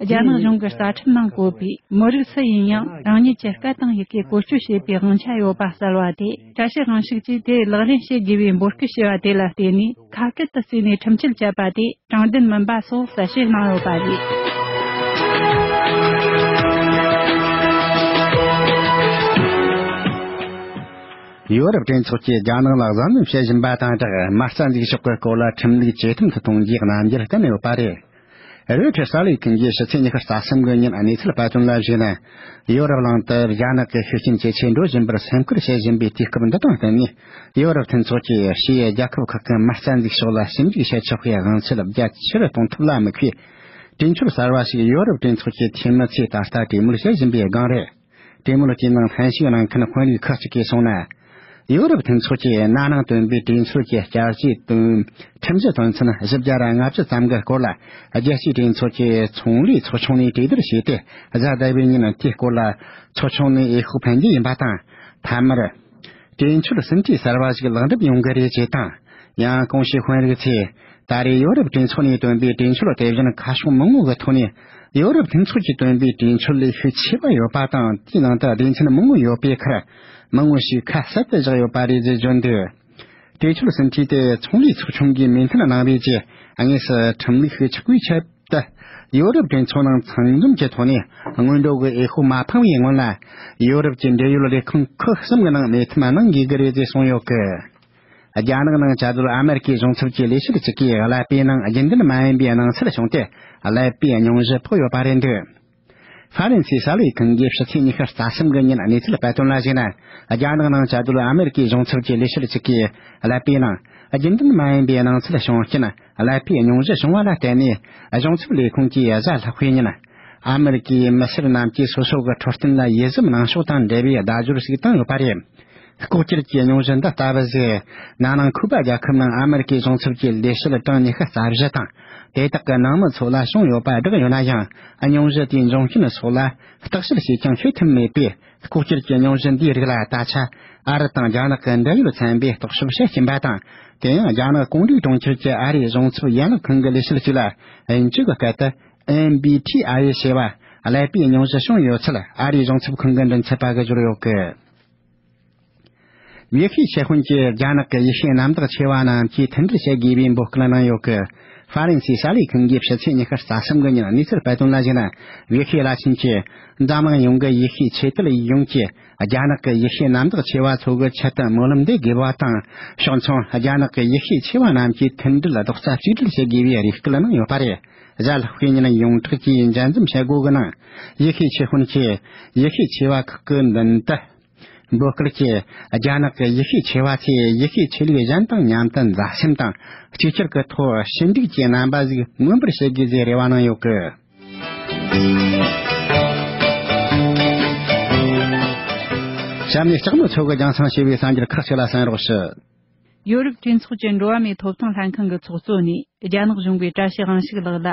རྒྱ་ནག་གཞུང་གི་རྩ་ཁྲིམས་ནང་བཀོད་པའི་མི་རིགས་སུ་ཡིན་ཡང་རང་ཉིད་ཀྱི་སྐད་དང་ཡི་གེ་བཀོལ་སྤྱོད་བྱེད་པའི་དབང་ཆ་ཡོད་པ་གསལ་བ་དེ། བཀྲ་ཤིས་དབང་ཕྱུག་གིས་དེ་ལག་ལེན་བྱེད་དགོས་པའི་འབོད་སྐུལ་ཞུ་བ་དེ་ལ་བརྟེན་ནས། ཁ་སྐད་དུ་བརྩིས་ནས་ཁྲིམས་ཆད་བཅད་པ་དེ་དྲང་བདེན་མིན་པ་སོགས་གསལ་བཤད་གནང་ཡོད་པ་རེད། ཡོ་རོབ་གྲོས་ཚོགས་ཀྱིས་རྒྱ་ནག་ལ་གཟབ་ནན་བྱེད་བཞིན་པ་དང་སྦྲགས། མ་རྩ་འཛུགས་ཕྱོགས་ཀྱི་སྐོར་ལ་ཁྲིམས་ལུགས་ཇེ་མཐུན་དུ་གཏོང་རྒྱུའི་རྣམ་འགྱུར་བསྟན་ཡོད་པ་རེད། རོའི་ཊར་གསར་ལས་ཁང་གིས་ཕྱི་ཚེས་ཉི་ཤུ་རྩ་གསུམ་གི་ཉིན་གནས་ཚུལ་སྤེལ་དོན་ལ་གཞིགས་ན། ཡོ་རོབ་གླིང་དུ་རྒྱ་ནག་གི་ཤུགས་རྐྱེན་ཇེ་ཆེར་འགྲོ་བཞིན་པར་སེམས་ཁུར་བྱེད་བཞིན་པའི་དུས་སྐབས་འདི་དང་བསྟུན་ནས། ཡོ་རོབ་མཐུན་ཚོགས་ཀྱིས་ཕྱིའི་རྒྱལ་ཁབ་ཁག་གི་མ་རྩ་འཛུགས་ཕྱོགས་ལ་ཞིབ་འཇུག་བྱེད་ཆོག་པའི་དབང་ཚད་རྒྱ་ཆེ་རུ་གཏོང་ཐབས་ལ་དམིགས་པའི་གྲོས་ཆོད་གསར་བ་ཞིག་ཡོ་རོབ་གྲོས་ཚོགས་ཀྱི་འཐུས་མི་ཚོས་ད་ལྟ་གྲོས་མོལ་བྱེད་བཞིན་པའི་སྒང་རེད། གྲོས་མོལ་དེའི་ནང་ལྷན་ཞུགས་གནང་མཁན་དཔོན་རིགས་ཁག་ཅིག་གིས་གསུངས་ན། ཡོ་རོབ་མཐུན་ཚོགས་ཀྱིས་ན་ནིང་བཏོན་པའི་གྲོས་ཚོགས་ཀྱི་བསྐྱར་ཞིབ་དོན། ཁྲིམས་གཞི་དོན་ཚན་བཞི་བརྒྱ་དང་ལྔ་བཅུ་ཙམ་གྱི་སྐོར་ལ། རྒྱལ་སྤྱིའི་གྲོས་ཚོགས་ཀྱི་ཚོང་ལས་ཚོགས་ཆུང་ནས་གྲོས་བསྡུར་བྱས་ཏེ། གཟའ་ཟླ་བའི་ཉིན་དེའི་སྐོར་ལ་ཚོགས་ཆུང་ནས་འོས་ཤོག་འཕེན་རྒྱུ་ཡིན་པ་དང་། མཐའ་མར། གྲོས་ཆོད་ཟིན་བྲིས་གསར་བ་ཞིག་ལེགས་འགྲུབ་ཡོང་གི་རེད་ཅེས་དང་། ཡང་གོང་ཞུས་དཔོན་རིགས་ཚོས། ད་རེས་ཡོ་རོབ་གྲོས་ཚོགས་ནས་བཏོན་པའི་གྲོས་ཆོད་དེ་བཞིན་ཁ་ཕྱོགས་མང་པོ་གི་ཐོག་ནས། ཡོ་རོབ་མཐུན་ཚོགས་ཀྱིས་བཏོན་པའི་གྲོས་ཆོད་ལས་ཤུགས་ཆེ་བ་ཡོད་པ་དང་། དེའི་ནང་དུ་སྡེ་ཚན་མང་པོ་ཡོད་པའི་ཁར། མང་པོ་ཞིག་ཁ་གསལ་དུ་བཞག་ཡོད་པ་རེད་ཅེས་བརྗོད་འདུག་གྲོས་ཆོད་ཟིན་བྲིས་དེ་ཚོང་ལས་ཚོགས་ཆུང་གིས་མོས་མཐུན་གནང་བའི་རྗེས། དངོས་སུ་ཁྲིམས་ལུགས་ཤིག་ཆགས་པའི་ཆེད་དུ། ཡོ་རོབ་གྲོས་ཚོགས་ནང་ཚང་འཛོམས་ཀྱི་ཐོག་ནས་སྔོན་འགྲོ་གི་འོས་ཤོག་མ་འཕངས་པའི་སྔོན་ལ། ཡོ་རོབ་ཀྱི་འབྲེལ་ཡོད་ལས་ཁུངས་ཁག་གསུམ་གྱི་ནང་མོས་མཐུན་གནང་དགོས་ཀྱི་རེད་ཅེས་གསུངས་ཡོད་ཀི། རྒྱ་ནག་ནང་བཅའ་སྡོད་ཨ་མེ་རི་ཀའི་གཞུང་ཚབ་ཀྱི་ལས་བྱེད་ཅིག་གིས་ཀླད་པའི་ནང་རྒྱུན་ལྡན་མ་ཡིན་པའི་སྣང་ཚུལ་བྱུང་སྟེ། ཀླད་པའི་སྙུང་གཞི་ཕོག་ཡོད་པ་རེད་འདུག་ཧྥ་རན་སིའི་གསར་ལས་ཁང་གིས་ཕྱི་ཚེས་ཉི་ཤུ་རྩ་གསུམ་གི་ཉིན་གནས་ཚུལ་སྤེལ་དོན་ལ་གཞིགས་ན། རྒྱ་ནག་ནང་བཅའ་སྡོད་ཨ་མེ་རི་ཀའི་གཞུང་ཚབ་ཀྱི་ལས་བྱེད་ཅིག་གིས་ཀླད་པའི་ནང་རྒྱུན་ལྡན་མ་ཡིན་པའི་སྣང་ཚུལ་བྱུང་རྐྱེན། ཀླད་པའི་སྙུང་གཞི་བྱུང་བ་ལ་བརྟེན་ནས། གཞུང་ཚབ་ལས་ཁུངས་ཀྱིས་གཟའ་ལྷག་པའི་ཉིན། ཨ་མེ་རི་ཀའི་མི་སེར་རྣམས་ཀྱིས་སོ་སོ་གི་འཕྲོད་བསྟེན་ལ་ཡིད་གཟབ་གནང་ཕྱོགས་དང་འབྲེལ་བའི་བརྡ་སྦྱོར་ཞིག་བཏང་ཡོད་པ་རེད། ལྐོག་གྱུར་གྱི་སྙུང་གཞི་འདི་ལྟ་བུ་ཟེར། ན་ནིང་ཁུ་པ་རྒྱལ་ཁབ་ནང་ཨ་མེ་རི་ཀའི་གཞུང་ཚབ་ཀྱི་ལས་བྱེད་གྲངས་ཉི་ཤུ་རྩ་བཞི་དང་། དེ་དག་གི་ནང་མི་ཚོ་ལ་བྱུང་ཡོད་པ་བསྒྲགས་ཡོད་ན་ཡང་། སྙུང་གཞི་དེའི་འབྱུང་རྐྱེན་སོགས་ལ་བརྟག་དཔྱད་བྱས་ཀྱང་ཤེས་ཐུབ་མེད་པས། ལྐོག་གྱུར་གྱི་སྙུང་གཞི་འདིའི་རིགས་ལ་ད་ཆ་ཨ་རི་དང་རྒྱ་ནག་གི་འབྲེལ་ཡོད་ཚན་པས་རྟོག་ཞིབ་བྱེད་ཀྱིན་པ་དང་། དེ་ཡང་རྒྱ་ནག་ཀོང་ཏུའུ་གྲོང་ཁྱེར་གྱི་ཨ་རིའི་གཞུང་ཚབ་ཡན་ལག་ཁང་གི་ལས་བྱེད་ཅིག་ལ་དབྱིན་ཇི་གི་སྐད་དུ། ཨེམ་བི་ཐི་ཨའི་ཞེས་པ། ཀླད་པའི་སྙུང་གཞི་བྱུང་ཡོད་ཚུལ་ཨ་རིའི་གཞུང་ཚབ་ཁང་གི་མགྲིན་ཚབ་པ་གིས་བརྗོད་ཡོད་ཀི། ཡེ་ཤུའི་ཆོས་དཔོན་གྱིས་རྒྱ་ནག་གི་ཡེ་ཤུའི་གནམ་བདག་ཆེ་བ་རྣམས་ཀྱིས་མཐུན་སྒྲིལ་བྱེད་དགོས་པའི་འབོད་སྐུལ་གནང་ཡོད་ཀི། ཧྥ་རན་སིའི་གསར་ལས་ཁང་གིས་ཕྱི་ཚེས་ཉི་ཤུ་རྩ་གསུམ་གི་ཉིན་གནས་ཚུལ་སྤེལ་དོན་ལ་གཞིགས་ན། ཡེ་ཤུའི་བླ་ཆེན་གྱིས་འཛམ་གླིང་ཡོངས་ཀྱི་ཡེ་ཤུའི་ཆོས་དད་ཡོངས་ཀྱིས་རྒྱ་ནག་གི་ཡེ་ཤུའི་གནམ་བདག་ཆེ་བ་ཚོ་གི་ཆེད་དུ་སྨོན་ལམ་འདེབས་དགོས་པ་དང་། ཕྱོགས་མཚུངས་རྒྱ་ནག་གི་ཡེ་ཤུའི་ཆེ་བ་རྣམས་ཀྱིས་མཐུན་སྒྲིལ་རྡོག་རྩ་གཅིག་སྒྲིལ་བྱེད་དགོས་པའི་རེ་སྐུལ་གནང་ཡོད་པ་རེད། གཟའ་ལྷག་པའི་ཉིན་ཡོངས་གྲགས་ཀྱིས་མཇལ་འཛོམས་བྱེད་སྒོ་གི་ནང་། ཡེ་ཤུའི་ཆོས་དཔོན་གྱིས་ཡེ་ཤུའི་ཆེ་བ་ཁག་གི་མདུན་དུ། འབོད་སྐུལ་གྱིས་རྒྱ་ནག་གི་ཡེ་ཤུའི་ཆེ་བ་ཚོས་ཡེ་ཤུའི་ཆོས་ལུགས་གཞན་དང་མཉམ་དུ་མཛའ་སེམས་དང་གཅིག་གྱུར་གྱི་ཐོག་ཞི་འགྲིག་གི་རྣམ་པ་ཞིག་མངོན་པར་བྱེད་དགོས་ཞེས་རེ་བ་གནང་ཡོད་ཀི། གཤམ་ནས་ལྕགས་མོ་མཚོ་གིས་རྒྱང་སྲིང་བྱས་པའི་གསར་འགྱུར་ཁག་ཅིག་ལ་གསན་རོགས་ཞུ། ཡོ་རོབ་གྲོས་ཚོགས་ཀྱི་འགྲོ་བ་མིའི་ཐོབ་ཐང་ལྷན་ཁང་གི་ཚོགས་གཙོ་ནས་རྒྱ་ནག་གཞུང་གིས་བཀྲ་ཤིས་དབང་ཕྱུག་ལགས་ལ་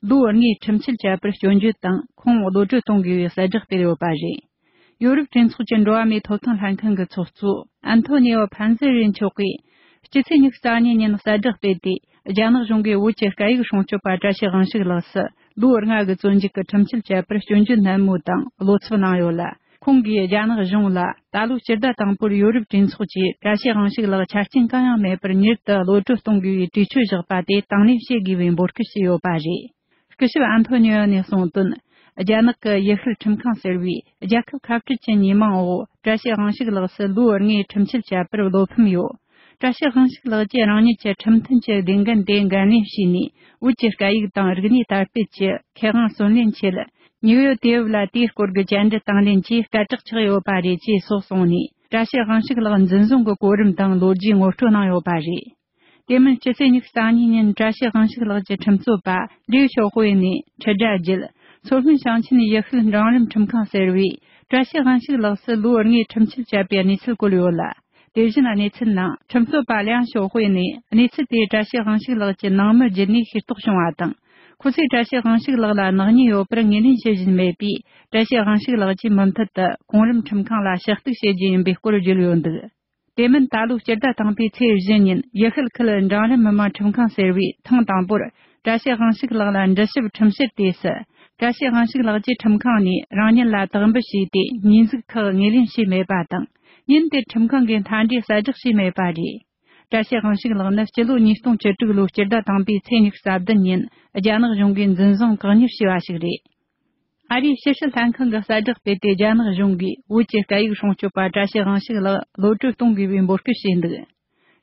ལོ་ལྔའི་ཁྲིམས་ཆད་བཅད་པར་སྐྱོན་བརྗོད་དང་ཁོང་གློད་གྲོལ་གཏོང་དགོས་པའི་གསལ་བསྒྲགས་སྤེལ་ཡོད་པ་རེད། ཡོ་རོབ་གྲོས་ཚོགས་ཀྱི་འགྲོ་བ་མིའི་ཐོབ་ཐང་ལྷན་ཁང་གི་ཚོགས་གཙོ་ཨན་ཐོ་ནི་ཨོ་ཕན་ཟེ་རི་མཆོག་གིས། སྤྱི་ཚེས་ཉི་ཤུ་རྩ་གཉིས་ཉིན་གསལ་བསྒྲགས་སྤེལ་ཏེ། རྒྱ་ནག་གཞུང་གིས་བོད་ཀྱི་སྐད་ཡིག་སྲུང་སྐྱོབ་པ་བཀྲ་ཤིས་དབང་ཕྱུག་ལགས་སུ་ལོ་ལྔ་གི་བཙོན་འཇུག་གི་ཁྲིམས་ཆད་བཅད་པར་སྐྱོན་བརྗོད་ནན་མོ་དང་བློ་འཚབ་གནང་ཡོད་ལ། ཁོང་གིས་རྒྱ་ནག་གཞུང་ལ་ད་ལོ་སྤྱི་ཟླ་དང་པོར་ཡོ་རོབ་གྲོས་ཚོགས་ཀྱིས་བཀྲ་ཤིས་དབང་ཕྱུག་ལགས་ཆ་རྐྱེན་གང་ཡང་མེད་པར་མྱུར་དུ་གློད་གྲོལ་གཏོང་དགོས་པའི་གྲོས་ཆོད་བཞག་པ་དེ་དང་ལེན་བྱེད་དགོས་པའི་འབོད་སྐུལ་བྱས་ཡོད་པ་རེད། སྐུ་ཞབས་ཨན་ཐོ་ནི་ཨོ་ནས་གསུངས་དོན། རྒྱ་ནག་གི་ཡུལ་ཤུལ་ཁྲིམས་ཁང་ཟེར་བས་རྒྱལ་ཁབ་ཁ་བྲལ་གྱི་ཉེས་མིང་འོག་བཀྲ་ཤིས་དབང་ཕྱུག་ལགས་སུ་ལོ་ལྔའི་ཁྲིམས་ཆད་བཅད་པར་བློ་ཕམ་ཡོད། བཀྲ་ཤིས་དབང་ཕྱུག་ལགས་ཀྱིས་རང་ཉིད་ཀྱི་ཁྲིམས་མཐུན་གྱི་ལས་འགན་དེ་འགན་ལེན་བྱས་ནས། བོད་ཀྱི་སྐད་ཡིག་དང་རིག་གནས་དར་སྤེལ་གྱི་ཁེ་དབང་བརྩོན་ལེན་ཆེད། ཉིའུ་ཡོ་ཏེའུ་ལ་དེའི་སྐོར་གྱི་བཅར་འདྲི་དང་ལེན་གྱིས་སྐད་གྲགས་ཆགས་ཡོད་པ་རེད་ཅེས་སོགས་གསུངས་ནས། བཀྲ་ཤིས་དབང་ཕྱུག་ལགས་འཛིན་བཟུང་གི་གོ་རིམ་དང་ལོ་རྒྱུས་ངོ་སྤྲོད་གནང་ཡོད་པ་རེད། དེ་མིན་སྤྱི་ཚེས་ཉི་ཤུ་རྩ་གཉིས་ཉིན་བཀྲ་ཤིས་དབང་ཕྱུག་ལགས་ཀྱི་ཁྲིམས་རྩོད་པ་ལིའུ་ཞའོ་ཧུའེ་ནས་ཁྲི་སྒྲ་བརྒྱུད། མཚོ་སྔོན་ཞིང་ཆེན་ཡུལ་ཤུལ་འབྲིང་རིམ་ཁྲིམས་ཁང་ཟེར་བས་བཀྲ་ཤིས་དབང་ཕྱུག་ལགས་སུ་ལོ་ལྔའི་ཁྲིམས་ཆད་བཅད་པའི་གནས་ཚུལ་བཀོད་ཡོད་ལ། དེ་བཞིན་གནས་ཚུལ་ནང་ཁྲིམས་རྩོད་པ་ལིའང་ཞའོ་ཧུའེ་ནས་གནས་ཚུལ་དེ་བཀྲ་ཤིས་དབང་ཕྱུག་ལགས་ཀྱི་ནང་མི་བརྒྱུད་ནས་ཤེས་རྟོགས་བྱུང་བ་དང་། ཁོ་ཚོས་བཀྲ་ཤིས་དབང་ཕྱུག་ལགས་ལ་ནག་ཉེས་ཡོད་པར་ངོས་ལེན་བྱེད་བཞིན་མེད་པས། བཀྲ་ཤིས་དབང་ཕྱུག་ལགས་ཀྱིས་མུ་མཐུད་དུ་གོང་རིམ་ཁྲིམས་ཁང་ལ་ཞུ་གཏུག་བྱེད་རྒྱུ་ཡིན་པའི་སྐོར་བརྗོད་ཡོད་འདུག་དེ་མིན་ད་ལོའི་སྤྱི་ཟླ་དང་པོའི་ཚེས་བཞི་ཉིན་ཡུལ་ཤུལ་ཁུལ་འབྲིང་རིམ་མི་དམངས་ཁྲིམས་ཁང་ཟེར་བས་ཐེངས་དང་པོར་བཀྲ་ཤིས་དབང་ཕྱུག་ལགས་ལ་འདྲི་ཞིབ་ཁྲིམས་བཤེར་དུས་སུ། བཀྲ་ཤིས་དབང་ཕྱུག་ལགས་ཀྱིས་ཁྲིམས་ཁང་ནས་རང་ཉིད་ལ་དག་འབུལ་བྱས་ཏེ། ཉེས་འཛུགས་ཁག་ངོས་ལེན་བྱས་མེད་པ་དང་། ཉིན་དེར་ཁྲིམས་ཁང་གི་མཐའ་འབྲས་གསལ་བསྒྲགས་བྱས་མེད་པ་རེད། བཀྲ་ཤིས་དབང་ཕྱུག་ལགས་ནི་སྤྱི་ལོ་ཉིས་སྟོང་བཅུ་དྲུག་ལོའི་སྤྱི་ཟླ་དང་པོའི་ཚེས་ཉི་ཤུ་རྩ་བདུན་ཉིན་རྒྱ་ནག་གཞུང་གིས་འཛིན་བཟུང་བཀག་ཉར་བྱས་པ་ཞིག་རེད། ཨ་རིའི་ཕྱི་སྲིད་ལྷན་ཁང་གིས་གསལ་བསྒྲགས་སྤེལ་ཏེ། རྒྱ་ནག་གཞུང་གིས་བོད་ཀྱི་སྐད་ཡིག་སྲུང་སྐྱོབ་པ་བཀྲ་ཤིས་དབང་ཕྱུག་ལགས་གློད་གྲོལ་གཏོང་དགོས་པའི་འབོད་སྐུལ་བྱས་འདུག་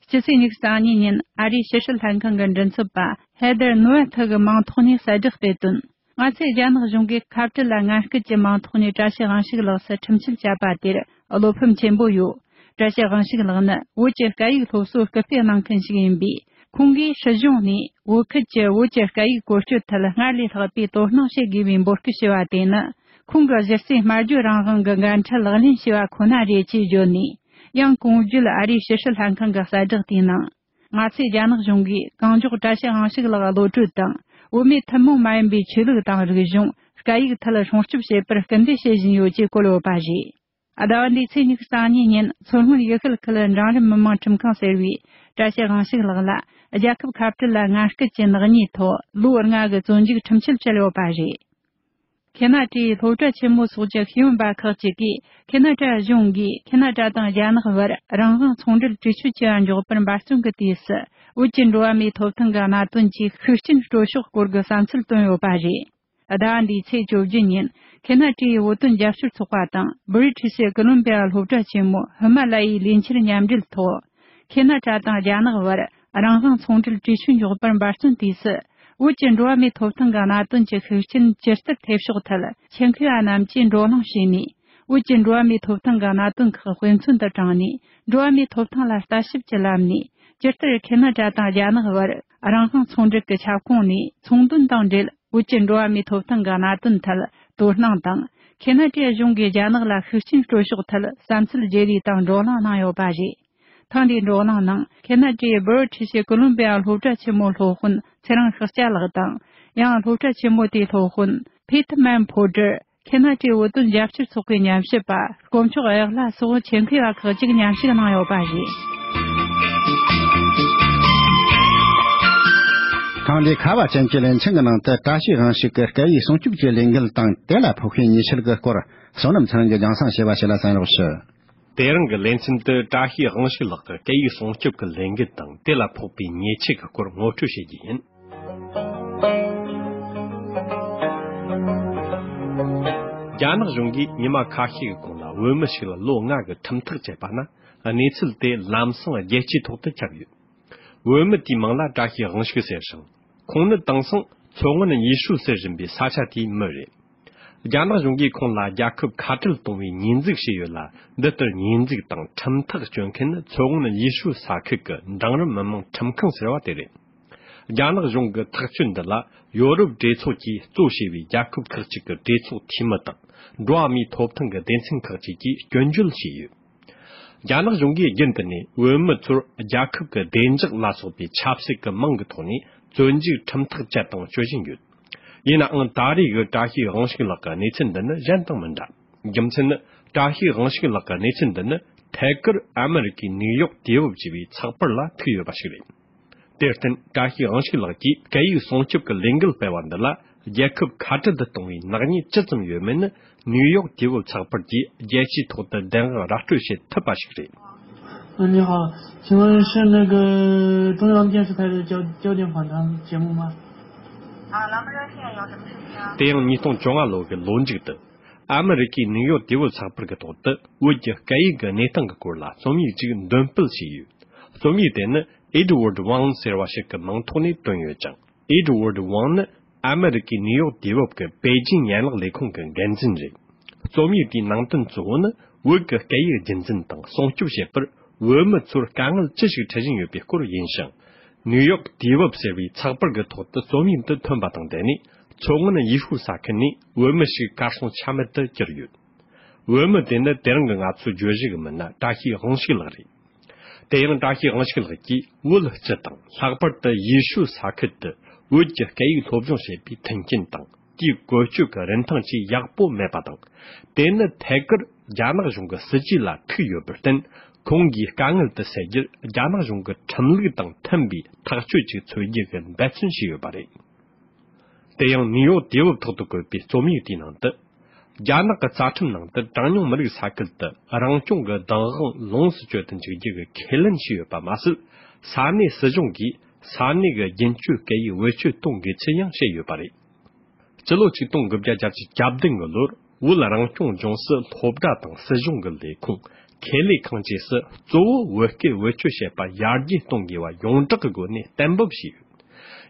སྤྱི་ཚེས་ཉི་ཤུ་རྩ་གཉིས་ཉིན་ཨ་རིའི་ཕྱི་སྲིད་ལྷན་ཁང་གི་མགྲིན་ཚབ་པ་ཧེ་དར་ནུ་ཨེ་ཐི་གིས་མིང་ཐོག་ནས་གསལ་བསྒྲགས་སྤེལ་དོན། ང་ཚོས་རྒྱ་ནག་གཞུང་གིས་ཁ་བྲལ་ལ་ངན་སྐུལ་གྱི་མིང་ཐོག་ནས་བཀྲ་ཤིས་དབང་ཕྱུག་ལགས་སུ་ཁྲིམས་ཆད་བཅད་པ་དེར་བློ་ཕམ་ཆེན་པོ་ཡོད། བཀྲ་ཤིས་དབང་ཕྱུག་ལགས་ནི་བོད་ཀྱི་སྐད་ཡིག་སློབ་གསོ་སྐུལ་སྤེལ་གནང་མཁན་ཞིག་ཡིན་པས། ཁོང་གིས་སྲིད་གཞུང་ནས་བོད་ཁུལ་གྱི་བོད་ཀྱི་སྐད་ཡིག་བཀོལ་སྤྱོད་ཐད་སྔར་ལས་ལྷག་པའི་དོ་སྣང་བྱེད་དགོས་པའི་འབོད་སྐུལ་ཞུ་བ་དེ་ནི། ཁོང་གི་གཞི་རྩའི་སྨྲ་བརྗོད་རང་དབང་གི་འགན་འཁྲི་ལག་ལེན་བྱས་པ་ཁོ་ན་རེད་ཅེས་བརྗོད་ནས། ཡང་གོང་བརྗོད་ཨ་རིའི་ཕྱི་སྲིད་ལྷན་ཁང་གི་གསལ་བསྒྲགས་དེའི་ནང་། ང་ཚོས་རྒྱ་ནག་གཞུང་གིས་གང་མགྱོགས་བཀྲ་ཤིས་དབང་ཕྱུག་ལགས་གློད་གྲོལ་དང་། བོད་མིའི་ཐུན་མོང་མ་ཡིན་པའི་ཆོས་ལུགས་དང་རིག་གཞུང་། སྐད་ཡིག་ཐད་སྲུང་སྐྱོབ་བྱེད་པར་སྐུལ་འདེད་བྱེད་བཞིན་ཡོད་ཅེས་བཀོད་ཡོད་པ་རེད། ཟླ་བ་འདིའི་ཚེས་ཉི་ཤུ་རྩ་གཉིས་ཉིན་མཚོ་སྔོན་ཡུལ་ཤུལ་ཁུལ་འབྲིང་རིམ་མི་དམངས་ཁྲིམས་ཁང་ཟེར་བས་བཀྲ་ཤིས་དབང་ཕྱུག་ལགས་ལ་རྒྱལ་ཁབ་ཁ་བྲལ་ལ་ངན་སྐུལ་གྱི་ནག་ཉེས་ཐོག་ལོ་ལྔ་གི་བཙོན་འཇུག་ཁྲིམས་ཆད་བཅད་ཡོད་པ་རེད། ཁེ་ན་ཏྲའི་སློབ་གྲྭ་ཆེན་མོ་སོགས་ཀྱི་ཤེས་ཡོན་པ་ཁག་ཅིག་གིས་ཁེ་ན་ཏྲ་གཞུང་གིས་ཁེ་ན་ཏྲ་དང་རྒྱ་ནག་བར་རང་དབང་ཚོང་འབྲེལ་གྲོས་ཆོད་བྱེད་པ་མགྱོགས་པར་འབད་བརྩོན་གྱི་དུས་སུ། བོད་ཀྱི་འགྲོ་བ་མིའི་ཐོབ་ཐང་གི་གནད་དོན་གྱི་ཤུགས་རྐྱེན་སྤྲོད་ཕྱོགས་སྐོར་གྱི་བསམ་ཚུལ་བཏོན་ཡོད་པ་རེད། ཟླ་བ་འདིའི་ཚེས་བཅོ་བརྒྱད་ཉིན་ཁེ་ན་ཏྲའི་བོད་དོན་རྒྱབ་སྐྱོར་ཚོགས་པ་དང་བྷི་རི་ཊི་ཤི་ཀོ་ལོམ་བི་ཡ་སློབ་གྲྭ་ཆེན་མོ་ཧི་མ་ལ་ཡའི་ལས་འཆར་མཉམ་འབྲེལ་ཐོག་ཁེ་ན་ཏྲ་དང་རྒྱ་ནག་བར་རང་དབང་ཚོང་འབྲེལ་གྲོས་ཆོད་འཇོག་པར་འབད་བརྩོན་དུས་སུ། བོད་ཀྱི་འགྲོ་བ་མིའི་ཐོབ་ཐང་གི་གནད་དོན་གྱི་ཤུགས་རྐྱེན་ཇི་ལྟར་ཐེབས་ཕྱོགས་ཐད་ཆེད་མཁས་པ་རྣམས་ཀྱིས་བགྲོ་གླེང་བྱས་ནས། བོད་ཀྱི་འགྲོ་བ་མིའི་ཐོབ་ཐང་གི་གནད་དོན་ཁག་དཔེ་མཚོན་དུ་དྲངས་ནས། འགྲོ་བ་མིའི་ཐོབ་ཐང་ལ་ལྟ་ཞིབ་ཀྱི་ལམ་ནས། ཇི་ལྟར་ཁེ་ན་ཏྲ་དང་རྒྱ་ནག་བར་རང་དབང་ཚོང་འབྲེལ་གྱི་ཁྱབ་ཁོངས་ནས་ཚོང་དོན་དང་འབྲེལ། བོད་ཀྱི་འགྲོ་བ་མིའི་ཐོབ་ཐང་གི་གནད་དོན་ཐད་དོ་སྣང་དང་། ཁེ་ན་ཏྲའི་གཞུང་གིས་རྒྱ་ནག་ལ་ཤུགས་རྐྱེན་སྤྲོད་ཕྱོགས་ཐད་བསམ་ཚུལ་བརྗེ་རེས་དང་བགྲོ་གླེང་གནང་ཡོད་པ་རེད། ཐེངས་འདིའི་བགྲོ་གླེང་ནང་ཁེ་ན་ཏྲའི་བྷི་རི་ཊི་ཤི་ཀོ་ལོམ་བི་ཡ་སློབ་གྲྭ་ཆེན་མོའི་སློབ་དཔོན་ཚེ་རིང་ཤཱཀྱ་ལགས་དང་། ཡང་སློབ་གྲྭ་ཆེན་མོ་དེའི་སློབ་དཔོན་ཕི་ཐི་མན་ཕོ་ཏྲར། ཁེ་ན་ཏྲའི་བོད་དོན་རྒྱབ་སྐྱོར་ཚོགས་པའི་ཉམས་ཞིབ་པ་དཀོན་མཆོག་གཡག་ལྷ་སོགས་ཆེད་མཁས་པ་ཁག་ཅིག་མཉམ་ཞུགས་གནང་ཡོད་པ་རེད། ཐེངས་འདིའི་ཁ་བ་ཅན་གྱི་ལེ་ཚན་གྱི་ནང་དུ་བཀྲ་ཤིས་དབང་ཕྱུག་གི་སྐད་ཡིག་སྲུང་སྐྱོབ་ཀྱི་ལས་འགུལ་དང་དེ་ལ་ཕོག་པའི་ཉེས་ཆད་ཀྱི་སྐོར་བསོད་ནམས་ཚེ་རིང་གིས་རྒྱང་སྲིང་ཞུས་པ་ཞིག་ལ་གསན་རོགས་ཞུ། དེ་རིང་གི་ལེ་ཚན་དུ་བཀྲ་ཤིས་དབང་ཕྱུག་ལགས་ཀྱི་སྐད་ཡིག་སྲུང་སྐྱོབ་ཀྱི་ལས་འགུལ་དང་དེ་ལ་ཕོག་པའི་ཉེས་ཆད་ཀྱི་སྐོར་ངོ་སྤྲོད་བྱེད་རྒྱུ་ཡིན། རྒྱ་ནག་གཞུང་གིས་ཉི་མ་ཁ་ཤས་ཀྱི་གོང་ལ་བོད་མི་ཞིག་ལ་ལོ་ལྔ་གི་ཁྲིམས་ཐག་བཅད་པ་ན། གནས་ཚུལ་དེ་ལམ་སང་རྒྱལ་སྤྱིའི་ཐོག་ཏུ་ཁྱབ་ཡོད། བོད་མི་དེའི་མིང་ལ་བཀྲ་ཤིས་དབང་ཕྱུག་ཟེར་ཞིང་། ཁོང་ནི་དེང་སང་མཚོ་སྔོན་ཡུས་ཧྲུའུ་ཟེར་བཞིན་པའི་ས་ཆ་དེའི་མི་རེད། རྒྱ་ནག་གཞུང་གིས་ཁོང་ལ་རྒྱལ་ཁབ་ཁ་བྲལ་གཏོང་བའི་ཉེས་འཛུགས་བྱས་ཡོད་ལ། འདི་ལྟར་ཉེས་འཛུགས་དང་ཁྲིམས་ཐག་གཅོད་མཁན་ནི་མཚོ་སྔོན་ཡུས་ཧྲུའུ་ས་ཁུལ་གྱི་འབྲིང་རིམ་མི་དམངས་ཁྲིམས་ཁང་ཟེར་བ་དེ་རེད། རྒྱ་ནག་གཞུང་གི་ཐག་གཅོད་འདི་ལ་ཡོ་རོབ་གྲོས་ཚོགས་ཀྱིས་གཙོ་བྱས་པའི་རྒྱལ་ཁབ་ཁག་ཅིག་གི་གྲོས་ཚོགས་འཐུས་མི་དང་འགྲོ་བ་མིའི་ཐོབ་ཐང་གི་སྡེ་ཚན་ཁག་ཅིག་གིས་སྐྱོན་བརྗོད་བྱས་ཡོད། རྒྱ་ནག་གཞུང་གིས་རྒྱུན་དུ་ནས་བོད་མི་ཚོར་རྒྱལ་ཁབ་ཀྱི་བདེ་འཇགས་ལ་སོགས་པའི་ཆབ་སྲིད་ཀྱི་མིང་གི་ཐོག་ནས་བཙོན་འཇུག་ཁྲིམས་ཐག་བཅད་དང་གཅོད་བཞིན་ཡོད། ཡིན་ནའང་ད་རེས་ཀྱི་བཀྲ་ཤིས་དབང་ཕྱུག་ལགས་ཀྱི་གནས་ཚུལ་འདི་ནི་གཞན་དང་མི་འདྲ། རྒྱུ་མཚན་ནི་ བཀྲ་ཤིས་དབང་ཕྱུག་ལགས་ཀྱི་གནས་ཚུལ་འདི་ནི་ཐད་ཀར་ཨ་མི་རི་ཀའི་ནིའུ་ཡོག་དུས་བབ་ཅེས་པའི་ཚགས་པར་ལ་ཐུག་ཡོད་པ་ཞིག་རེད། དེར་བརྟེན་བཀྲ་ཤིས་དབང་ཕྱུག་ལགས་ཀྱིས་སྐད་ཡིག་སྲུང་སྐྱོབ་ཀྱི་ལས་འགུལ་སྤེལ་བ་འདི་ལ་རྒྱལ་ཁབ་ཁ་བྲལ་དུ་གཏོང་བའི་ནག་ཉེས་ཅི་ཙམ་ཡོད་མེད་ནི་ནིའུ་ཡོག་དུས་བབ་ཚགས་པར་གྱིས་རྒྱལ་སྤྱིའི་ཐོག་ཏུ་བདེན་དཔང་ར་སྤྲོད་བྱེད་ཐུབ་པ་ཞིག་རེད། 嗯，你好，请问是那个中央电视台的焦焦点访谈节目吗？啊，咱们热线有什么事情啊？ དེ་ཡང་ཉིས་སྟོང་བཅོ་ལྔ་ལོ་གི་ལོ་མཇུག་ཏུ། ཨ་མི་རི་ཀའི་ནིའུ་ཡོག་དུས་བབ་ཚགས་པར་གྱི་ཐོག་ཏུ་བོད་ཀྱི་སྐད་ཡིག་གི་གནས་སྟངས་ཀྱི་སྐོར་ལ་རྩོམ་ཡིག་ཅིག་འདོན་སྤེལ་བྱས་ཡོད། རྩོམ་ཡིག་དེ་ནི་Edward Wang ཟེར་བ་ཞིག་གི་མིང་ཐོག་ནས་བཏོན་ཡོད་ཅིང་། Edward Wang ནི་ཨ་མི་རི་ཀའི་ནིའུ་ཡོག་དུས་བབ་ཀྱི་པེ་ཅིན་ཡན་ལག་ལས་ཁུངས་ཀྱི་འགན་འཛིན་རེད། རྩོམ་ཡིག་དེའི་ནང་དོན་གཙོ་བོ་ནི་བོད་ཀྱི་སྐད་ཡིག་རྒྱུན་འཛིན་དང་སྲུང་སྐྱོབ་བྱེད་པར་བོད་མི་ཚོར་དཀའ་ངལ་ཅི་ཞིག་འཕྲད་བཞིན་ཡོད་པའི་སྐོར་ཡིན་ཞིང་། ནིའུ་ཡོག་དུས་བབ་ཟེར་བའི་ཚགས་པར་གྱི་ཐོག་ཏུ་རྩོམ་ཡིག་འདི་ཐོན་པ་དང་འབྲེལ་ནས། མཚོ་སྔོན་ཡུལ་ཤུལ་ས་ཁུལ་ནས་བོད་མི་ཞིག་གར་སོང་ཆ་མེད་དུ་གྱུར་ཡོད། བོད་མི་དེ་ནི་དེ་རིང་གི་ང་ཚོའི་བརྗོད་གཞི་གི་མི་སྣ་བཀྲ་ཤིས་དབང་ཕྱུག་ལགས་རེད། དེ་ཡང་བཀྲ་ཤིས་དབང་ཕྱུག་ལགས་ཀྱིས་བོད་སྤྱི་དང་ལྷག་པར་དུ་ཡུལ་ཤུལ་ས་ཁུལ་དུ་བོད་ཀྱི་སྐད་ཡིག་སློབ་སྦྱོང་བྱེད་པའི་མཐུན་རྐྱེན་དང་དེའི་བཀོལ་སྤྱོད་ཀྱི་རིན་ཐང་བཅས་ཡག་པོ་མེད་པ་དང་། དེ་ནི་ཐད་ཀར་རྒྱ་ནག་གཞུང་གི་སྲིད་ཇུས་ལ་ཐུག་ཡོད་པར་བརྟེན། ཁོང་གིས་དཀའ་ངལ་དེ་སེལ་རྒྱུར་རྒྱ་ནག་གཞུང་གི་ཁྲིམས་ལུགས་དང་མཐུན་པའི་ཐག་གཅོད་ཅིག་འཚོལ་རྒྱུ་གི་འབད་བརྩོན་བྱས་ཡོད་པ་རེད། དེ་ཡང་ནིའུ་ཡོག་དུས་བབ་ཐོག་ཏུ་བཀོད་པའི་རྩོམ་ཡིག་དེའི་ནང་དུ། རྒྱ་ནག་གི་རྩ་ཁྲིམས་ནང་དུ་གྲངས་ཉུང་མི་རིགས་ས་ཁུལ་དུ་རང་སྐྱོང་གི་བདག་དབང་ལོངས་སུ་སྤྱོད་དུ་འཇུག་རྒྱུ་གི་ཁས་ལེན་བྱས་ཡོད་པ་མ་ཟད། ས་གནས་སྲིད་གཞུང་གིས་ས་གནས་ཀྱི་རྒྱུན་སྤྱོད་སྐད་ཡིག་བེད་སྤྱོད་གཏོང་དགོས་ཚུལ་ཡང་བཤད་ཡོད་པ་རེད། སྤྱི་ལོ་ཆིག་སྟོང་དགུ་བརྒྱ་བརྒྱད་ཅུ་གྱ་བདུན་གྱི་ལོར་བོད་རང་སྐྱོང་ལྗོངས་སུ་སློབ་གྲྭ་དང་སྲིད་གཞུང་གི་ལས་ཁུངས་ཁེ་ལས་ཁང་བཅས་སུ་གཙོ་བོ་བོད་སྐད་བེད་སྤྱོད་བྱེད་པ་ཡར་རྒྱས་གཏོང་དགོས་པ་ཡོངས་གྲགས་ཀྱི་སྒོ་ནས་གཏན་འབེབས་བྱས་ཡོད།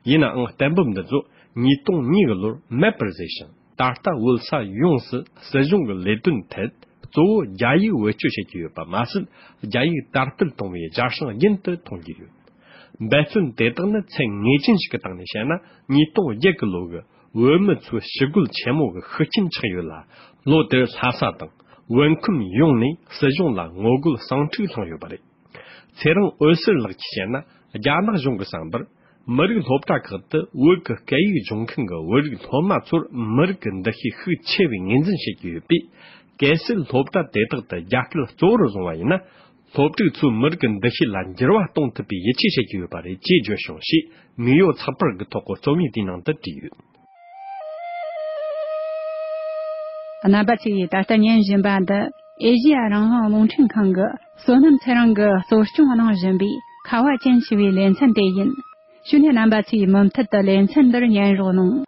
ཡིན་ནའང་གཏན་འབེབས་འདི་ཚོ་ཉིས་སྟོང་གཉིས་གི་ལོར་མེད་པར་བཟོས་ཤིང་། ད་ལྟ་བོད་ས་ཡོངས་སུ་སྲིད་གཞུང་གི་ལས་དོན་ཐད་གཙོ་བོ་རྒྱ་ཡིག་བེད་སྤྱོད་བྱེད་ཀྱི་ཡོད་པ་མ་ཟད། རྒྱ་ཡིག་དར་སྤེལ་གཏོང་བའི་རྒྱལ་སྲུང་རྒྱུན་དུ་གཏོང་གི་ཡོད། འབད་བརྩོན་དེ་དག་ནི་ཚད་ངེས་ཅན་ཞིག་གི་སྟེང་ནས་བཤད་ན། ཉིས་སྟོང་བརྒྱད་གི་ལོ་གི་བོད་མི་ཚོའི་ཞི་རྒོལ་ཆེན་མོ་གི་ཤུགས་རྐྱེན་ཆགས་ཡོད་ལ། ལོ་དེར་ལྷ་ས་དང་བོད་ཁམས་ཡོངས་ནས་སྲིད་གཞུང་ལ་ངོ་རྒོལ་ཟིང་འཁྲུག་བསླངས་ཡོད་པ་རེད། ཚེ་རིང་འོད་ཟེར་ལགས་ཀྱིས་བཤད་ན། རྒྱ་ནག་གཞུང་གི་བསམ་པར། མི་རིགས་སློབ་གྲྭ་ཁག་ཏུ་བོད་ཀྱི་སྐད་ཡིག་སྦྱོང་མཁན་གྱི་བོད་རིགས་སློབ་མ་ཚོར་མི་རིགས་ཀྱི་འདུ་ཤེས་ཤུགས་ཆེ་བའི་ངོས་འཛིན་བྱེད་ཀྱི་ཡོད་པས། གལ་སྲིད་སློབ་གྲྭ་དེ་དག་ཏུ་རྒྱ་སྐད་གཙོ་བོར་བཟུང་བ་ཡིན་ན། སློབ་ཕྲུག་ཚོའི་མི་རིགས་ཀྱི་འདུ་ཤེས་ལ་འགྱུར་བ་གཏོང་ཐུབ་པའི་ཡིད་ཆེས་བྱེད་ཀྱི་ཡོད་པ་རེད་ཅེས་བརྗོད་བྱུང་ཞེས། ནིའུ་ཡོག་ཚགས་པར་གྱི་ཐོག་གི་རྩོམ་ཡིག་དེའི་ནང་དུ་བྲིས་ཡོད། རྣམ་པ་ཚོས་ད་ལྟ་ཉན་བཞིན་པ་འདི་ཨེ་ཤེ་ཡ་རང་དབང་རླུང་འཕྲིན་ཁང་གི་བསོད་ནམས་ཚེ་རིང་གིས་གཙོ་སྐྱོང་གནང་བཞིན་པའི་ཁ་བ་ཅན་ཞེས་པའི་ལེ་ཚན་དེ་ཡིན། བྱས་ནས་རྣམ་པ་ཚོས་མུ་མཐུད་དུ་ལེ་ཚན་འདིར་ཉན་རོགས་གནང་།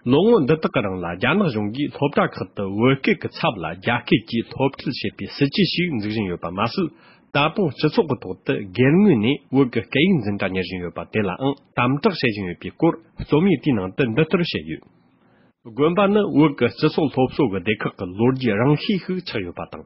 ལོ་ངོ་འདི་དག་གི་རིང་ལ་རྒྱ་ནག་གཞུང་གིས་སློབ་གྲྭ་ཁག་ཏུ་བོད་སྐད་ཀྱི་ཚབ་ལ་རྒྱ་སྐད་ཀྱིས་སློབ་ཁྲིད་བྱེད་པའི་སྲིད་ཇུས་ཤིག་འཛུགས་བཞིན་ཡོད་པ་མ་ཟད། ད་དུང་སྤྱི་ཚོགས་ཀྱི་ཐོག་ཏུ་སྒེར་ངོས་ནས་བོད་ཀྱི་སྐད་ཡིག་འཛིན་གྲྭ་གཉེར་བཞིན་ཡོད་པ་དེ་ལའང་དམ་དྲག་བྱེད་བཞིན་ཡོད་པའི་སྐོར་རྩོམ་ཡིག་དེའི་ནང་དུ་འདི་ལྟར་བཤད་ཡོད། དགོན་པ་ནི་བོད་ཀྱི་སྤྱི་ཚོགས་སློབ་གསོ་གི་སྡེ་ཁག་གི་ལོ་རྒྱུས་རིང་ཤོས་ཤིག་ཆགས་ཡོད་པ་དང་།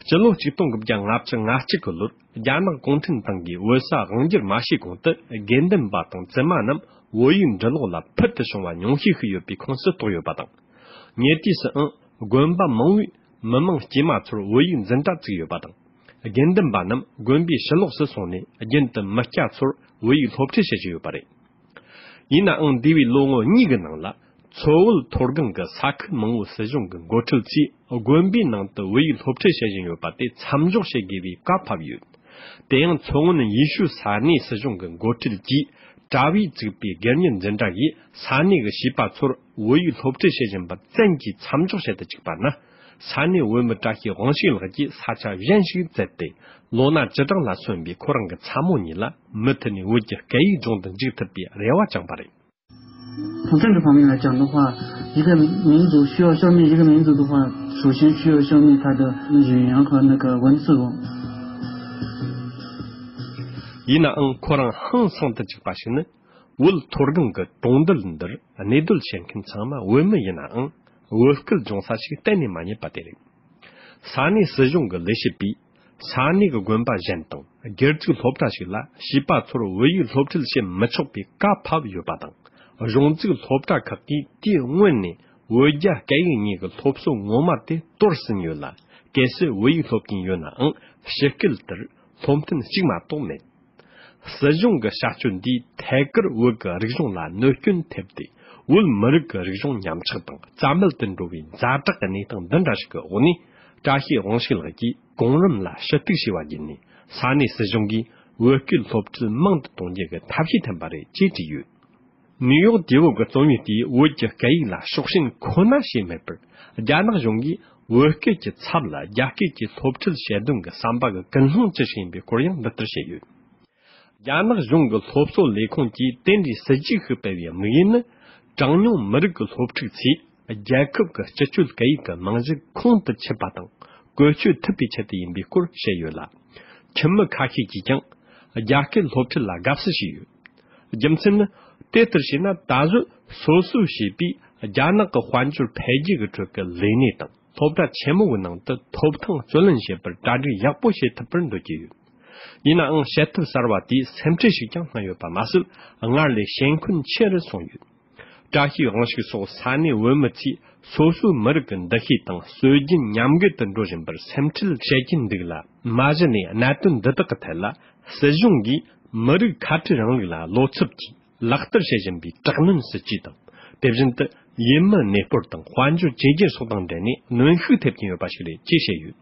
སྤྱི་ལོ་ཆིག་སྟོང་དགུ་བརྒྱ་ལྔ་བཅུ་ང་གཅིག་གི་ལོར་རྒྱ་ནག་གུང་ཁྲན་ཏང་གིས་བོད་ས་དབང་བསྒྱུར་མ་བྱས་གོང་དུ། དགེ་འདུན་པ་དང་བཙུན་མ་རྣམས་བོད་ཡིག་འབྲི་ཀློག་ལ་ཕུལ་དུ་བྱུང་བ་ཉུང་ཤས་ཤིག་ཡོད་པའི་ཁོངས་སུ་གཏོགས་ཡོད་པ་དང་། ཉེ་དུས་སུའང་དགོན་པ་མང་བོས་མི་མང་དཀྱུས་མ་ཚོར་བོད་ཡིག་འཛིན་གྲྭ་བཙུགས་ཡོད་པ་དང་། དགེ་འདུན་པ་རྣམས་དགོན་པའི་ཕྱི་ལོགས་སུ་སོང་ནས་རྒྱུན་དུ་མི་སྐྱ་ཚོར་བོད་ཡིག་སློབ་ཁྲིད་བྱེད་ཀྱི་ཡོད་པ་རེད། ཡིན་ནའང་འདས་པའི་ལོ་ངོ་གཉིས་ཀྱི་ནང་ལ། མཚོ་བོད་མཐོ་སྒང་གི་ས་ཁུལ་མང་བོའི་སྲིད་གཞུང་གི་འགོ་ཁྲིད་ཚོས་དགོན་པའི་ནང་དུ་བོད་ཡིག་སློབ་ཁྲིད་བྱེད་བཞིན་ཡོད་པ་དེ་མཚམས་འཇོག་བྱེད་དགོས་པའི་བཀའ་ཕབ་ཡོད། དེ་ཡང་མཚོ་སྔོན་ཡུལ་ཤུལ་ས་གནས་སྲིད་གཞུང་གི་འགོ་ཁྲིད་ཀྱིས་གྲྭ་བས་བཙུགས་པའི་སྒེར་གཉེར་འཛིན་གྲྭ་ཡིས་ས་གནས་ཀྱི་བྱིས་པ་ཚོར་བོད་ཡིག་སློབ་ཁྲིད་བྱེད་བཞིན་པ་བཙན་གྱིས་མཚམས་འཇོག་བྱེད་དུ་བཅུག་པ་ན། ས་གནས་བོད་མི་བཀྲ་ཤིས་དབང་ཕྱུག་ལགས་ཀྱིས་ས་ཆ་གཞན་ཞིག་བཙལ་ཏེ། ལོ་ན་བཅུ་གྲངས་ལ་སོན་པའི་ཁོ་རང་གི་ཚ་མོ་གཉིས་ལ་མུ་མཐུད་ནས་བོད་ཀྱི་སྐད་ཡིག་སྦྱོང་དུ་འཇུག་ཐུབ་པའི་རེ་བ་བཅངས་པ་རེད། 从政治方面来讲的话，一个民族需要消灭一个民族的话，首先需要消灭他的语言和那个文字。ཡིན་ནའང་ཁོ་རང་ཧང་སངས་དུ་བཅུག་པ་ཞིག་ནི། བོད་མཐོ་སྒང་གི་གྲོང་རྡལ་འདིར་གནས་སྡོད་བྱེད་མཁན་ཚང་མ་བོད་མི་ཡིན་ནའང་། བོད་སྐད་སྦྱོང་ས་ཞིག་གཏན་ནས་མ་རྙེད་པ་དེ་རེད། ས་གནས་སྲིད་གཞུང་གི་ལས་བྱེད་པས་ས་གནས་ཀྱི་དགོན་པ་གཞན་དང་སྒེར་བཙུགས་སློབ་གྲྭ་ཞིག་ལ་བྱིས་པ་ཚོར་བོད་ཡིག་སློབ་ཁྲིད་བྱེད་མི་ཆོག་པའི་བཀའ་ཕབ་ཡོད་པ་དང་། གཞུང་བཙུགས་སློབ་གྲྭ་ཁག་གིས་དུས་སྔོན་ནས་བོད་རྒྱ་སྐད་ཡིག་གཉིས་ཀྱི་སློབ་གསོ་ངོ་མ་དེ་དོར་ཟིན་ཡོད་ལ། གལ་སྲིད་བོད་ཡིག་སློབ་ཀྱིན་ཡོད་ནའང་ཕྱི་སྐད་དེར་སློབ་ཐུན་གཅིག་མ་གཏོགས་མེད། སྲིད་གཞུང་གི་བྱ་སྤྱོད་འདིས་ཐད་ཀར་བོད་ཀྱི་རིག་གཞུང་ལ་གནོད་སྐྱོན་ཐེབས་ཏེ། བོད་མི་རིགས་ཀྱི་རིག་གཞུང་ཉམས་ཆག་དང་རྩ་མེད་དུ་འགྲོ་བའི་ཛ་དྲག་གི་གནས་སྟངས་འདི་འདྲ་ཞིག་གི་འོག་ནས། བཀྲ་ཤིས་དབང་ཕྱུག་ལགས་ཀྱིས་གོང་རིམ་ལ་ཞུ་གཏུག་བྱས་པ་བརྒྱུད་ནས། ས་གནས་སྲིད་གཞུང་གིས་བོད་སྐད་སློབ་ཁྲིད་མང་དུ་གཏོང་རྒྱུ་གི་ཐབས་ཤེས་བཏོན་པ་རེད་ཅེས་བྲིས་ཡོད། ནིའུ་ཡོག་དེ་བོད་ཀྱི་རྩོམ་ཡིག་དེས་བོད་ཀྱི་སྐད་ཡིག་ལ་ཕྱོགས་ཞེན་ཁོ་ན་བྱས་མེད་པར། རྒྱ་ནག་གཞུང་གིས་བོད་སྐད་ཀྱི་ཚབ་ལ་རྒྱ་སྐད་ཀྱི་སློབ་ཁྲིད་བྱེད་དོན་གྱི་བསམ་པ་གི་ཀུན་སློང་ཅི་ཞིག་ཡིན་པའི་སྐོར་ཡང་འདི་ལྟར་བཤད་ཡོད། རྒྱ་ནག་གཞུང་གི་སློབ་གསོ་ལས་ཁུངས་ཀྱིས་དེ་འདྲའི་སྲིད་ཇུས་ཤིག་སྤེལ་བའི་དམིགས་ཡུལ་ནི། གྲངས་ཉུང་མི་རིགས་ཀྱི་སློབ་ཕྲུག་ཚོས་རྒྱལ་ཁབ་ཀྱི་སྤྱི་སྤྱོད་སྐད་ཡིག་གི་རྨང་གཞི་ཁོང་དུ་ཆུད་པ་དང་བཀོལ་སྤྱོད་ཐུབ་པའི་ཆེད་དུ་ཡིན་པའི་སྐོར་བཤད་ཡོད་ལ། ཁྱིམ་མི་ཁ་ཤས་ཀྱིས་ཀྱང་རྒྱ་སྐད་སློབ་ཁྲིད་ལ་དགའ་བསུ་བྱས་ཡོད། རྒྱུ་མཚན་ནི། དེ་ལྟར་བྱས་ན་ད་གཟོད་སོ་སོས་བྱས་པའི་རྒྱ་ནག་གི་དཔལ་འབྱོར་འཕེལ་རྒྱས་ཀྱི་ཁྲོད་ཀྱི་ལས་གནས་དང་སློབ་གྲྭ་ཆེན་མོ་གི་ནང་དུ་ཐོབ་ཐང་རྩོད་ལེན་བྱེད་པར་གྲ་སྒྲིག་ཡག་པོ་བྱེད་ཐུབ་པར་འདོད་ཀྱི་ཡོད། ཡིན་ནའང་བྱེད་ཐབས་གསར་བ་དེས་སེམས་ཁྲལ་ཞིག་ཀྱང་བསླངས་ཡོད་པ་མ་ཟད། སྔར་ལས་ཞེན་ཁོན་ཆེ་རུ་སོང་ཡོད། བཀྲ་ཤིས་དབང་ཕྱུག་སོགས་ས་གནས་བོད་མི་ཚོས་སོ་སོའི་མི་རིགས་ཀྱི་འདུ་ཤེས་དང་སྲོལ་རྒྱུན་ཉམས་རྒུད་དུ་འགྲོ་བཞིན་པར་སེམས་ཁྲལ་བྱེད་ཀྱིན་འདུག་ལ། མ་གཞི་ནས་གནད་དོན་འདི་དག་གི་ཐད་ལ་སྲིད་གཞུང་གིས་མི་རིགས་ཁ་བྲལ་རིང་ལུགས་ལ་བློ་འཚབ་ཀྱིས་ལག་བསྟར་བྱེད་བཞིན་པའི་དྲག་གནོན་སྲིད་ཇུས་དང་། དེ་བཞིན་དུ་ཡུལ་མི་གནས་སྤོར་དང་དཔལ་འབྱོར་བཅོས་བསྒྱུར་སོགས་དང་འབྲེལ་ནས་གནོན་ཤུགས་ཐེབས་ཀྱིན་ཡོད་པ་ཞིག་རེད་ཅེས་བཤད་ཡོད།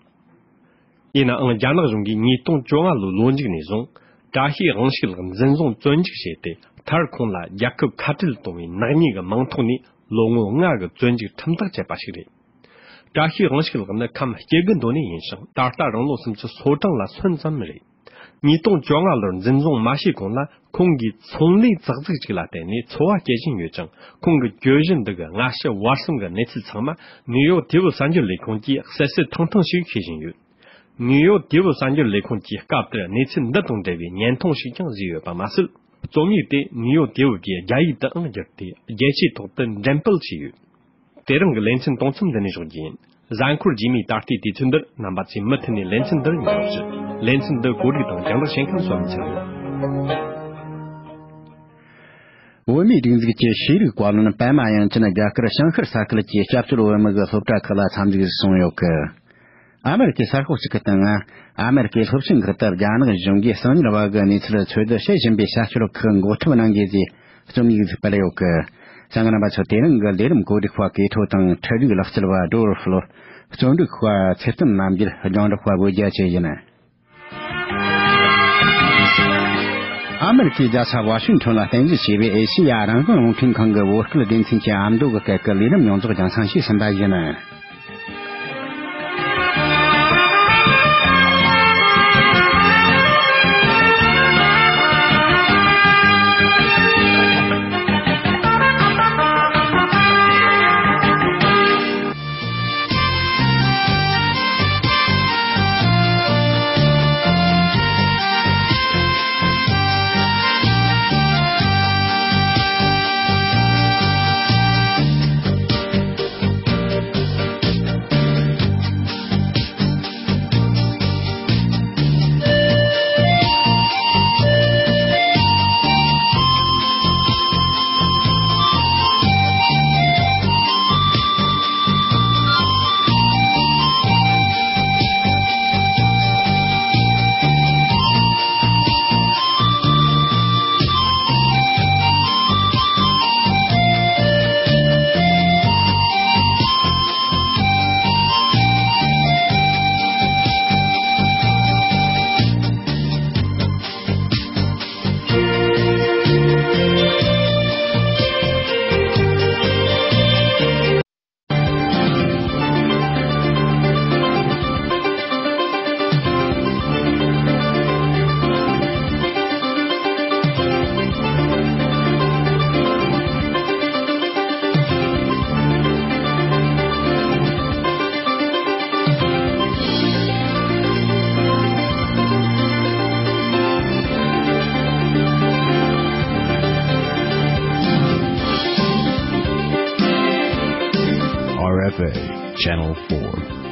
ཡིན་ནའང་རྒྱ་ནག་གཞུང་གིས་ཉིས་སྟོང་བཅོ་ལྔ་ལོའི་ལོ་མཇུག་ནས་བཟུང་། བཀྲ་ཤིས་དབང་ཕྱུག་ལགས་འཛིན་བཟུང་བཙོན་འཇུག་བྱས་ཏེ། མཐར་ཁོང་ལ་རྒྱལ་ཁབ་ཁ་བྲལ་གཏོང་བའི་ནག་ཉེས་ཀྱི་མིང་ཐོག་ནས་ལོ་ངོ་ལྔ་གི་བཙོན་འཇུག་ཁྲིམས་ཐག་བཅད་པ་ཞིག་རེད། བཀྲ་ཤིས་དབང་ཕྱུག་ལགས་ནི་ཁམས་སྐྱེ་རྒུ་མདོ་ནས་ཡིན་ཞིང་། ད་ལྟ་རང་ལོ་སུམ་ཅུ་སོ་གྲངས་ལ་སོན་ཙམ་རེད། ཉིས་སྟོང་བཅོ་ལྔ་ལོར་འཛིན་བཟུང་མ་བྱས་གོང་ལ། ཁོང་གིས་ཚོང་ལས་ཙག་ཙིག་ཅིག་ལ་བརྟེན་ནས་འཚོ་བ་སྐྱེལ་བཞིན་ཡོད་ཅིང་། ཁོང་གི་གྱོད་གཞི་འདི་གི་སྔ་ཕྱི་བར་གསུམ་གྱི་གནས་ཚུལ་ཚང་མ་ནིའུ་ཡོག་དེ་བོད་གསར་འགྱུར་ལས་ཁུངས་ཀྱིས་གསལ་གསལ་ཐང་ཐང་ཞིག་ཤེས་བཞིན་ཡོད། ནིའུ་ཡོག་དེ་བོད་གསར་འགྱུར་ལས་ཁུངས་ཀྱིས་སྐབས་དེར་གནས་ཚུལ་འདི་དང་འབྲེལ་བའི་བརྙན་ཐུང་ཞིག་ཀྱང་བཟོས་ཡོད་པ་མ་ཟད། རྩོམ་ཡིག་དེ་ནིའུ་ཡོག་དེ་བོད་ཀྱི་རྒྱ་ཡིག་ཏུའང་བསྒྱུར་ཏེ། རྒྱལ་སྤྱིའི་ཐོག་ཏུ་འགྲེམས་སྤེལ་བྱས་ཡོད། དེ་རིང་གི་ལེ་ཚན་གཏོང་མཚམས་འདི་ནས་འཇོག་རྒྱུ་ཡིན། གཟའ་འཁོར་རྗེས་མའི་ད་ལྟའི་དུས་ཚོད་འདིར་རྣམ་པ་ཚོས་མུ་མཐུད་ནས་ལེ་ཚན་འདིར་མཉམ་རུབ་ཞུ། ལེ་ཚན་འདི་གོ་སྒྲིག་དང་རྒྱང་བསྒྲགས་བྱེད་མཁན་བསོད་ནམས་ཚེ་རིང་། བོད་མིའི་སྒྲིག་འཛུགས་ཀྱི་ཤེས་རིག་བཀའ་བློན་པད་མ་དབྱངས་ཅན་རྒྱ་གར་བྱང་ཤར་ས་ཁུལ་གྱི་སྐྱབས་བཅོལ་བོད་མི་གི་སློབ་གྲྭ་ཁག་ལ་འཚམས་གཟིགས་སུ་སོང་ཡོད་གི། ཨ་མེ་རི་ཁའི་གསར་ཤོག་ཅིག་གི་སྟེང་ང་། ཨ་མེ་རི་ཁའི་སློབ་ཆེན་ཁག་ཏུ་རྒྱ་ནག་གཞུང་གིས་གསང་ཉུལ་བ་གི་གནས་ཚུལ་འཚོལ་བསྡུ་བྱེད་བཞིན་པའི་བྱ་སྤྱོད་ཁག་འགོག་ཐབས་གནང་དགོས་ཞེས་རྩོམ་ཡིག་ཞིག་སྤེལ་ཡོད་གི། གསན་མཁན་རྣམ་པ་ཚོ། དེ་རིང་གི་ལས་རིམ་གོ་སྒྲིག་པ་གི་ཐོ་དང་འཕྲུལ་རིག་ལག་རྩལ་བ་ཌོ་རུ་ཧྥུ་ལོ། རྩོམ་སྒྲིག་པ་ཚེ་བརྟན་རྣམ་རྒྱལ། སྒྱང་སྒྲོག་པ་བོད་རྒྱ་བཅས་ཡིན། ཨ་མེ་རི་ཁའི་རྒྱལ་ས་ཝ་ཤིང་ཊོན་ལ་རྟེན་གཞི་བྱས་པའི་ཨེ་ཤེ་ཡ་རང་དབང་རླུང་འཕྲིན་ཁང་གི་བོད་སྐད་སྡེ་ཚན་གྱི་ཨ་མདོ་གི་སྐད་ཀྱི་ལས་རིམ་ཡོངས་རྫོགས་རྒྱང་སྲིང་ཞུས་ཟིན་པ་ཡིན། R F A, Channel four.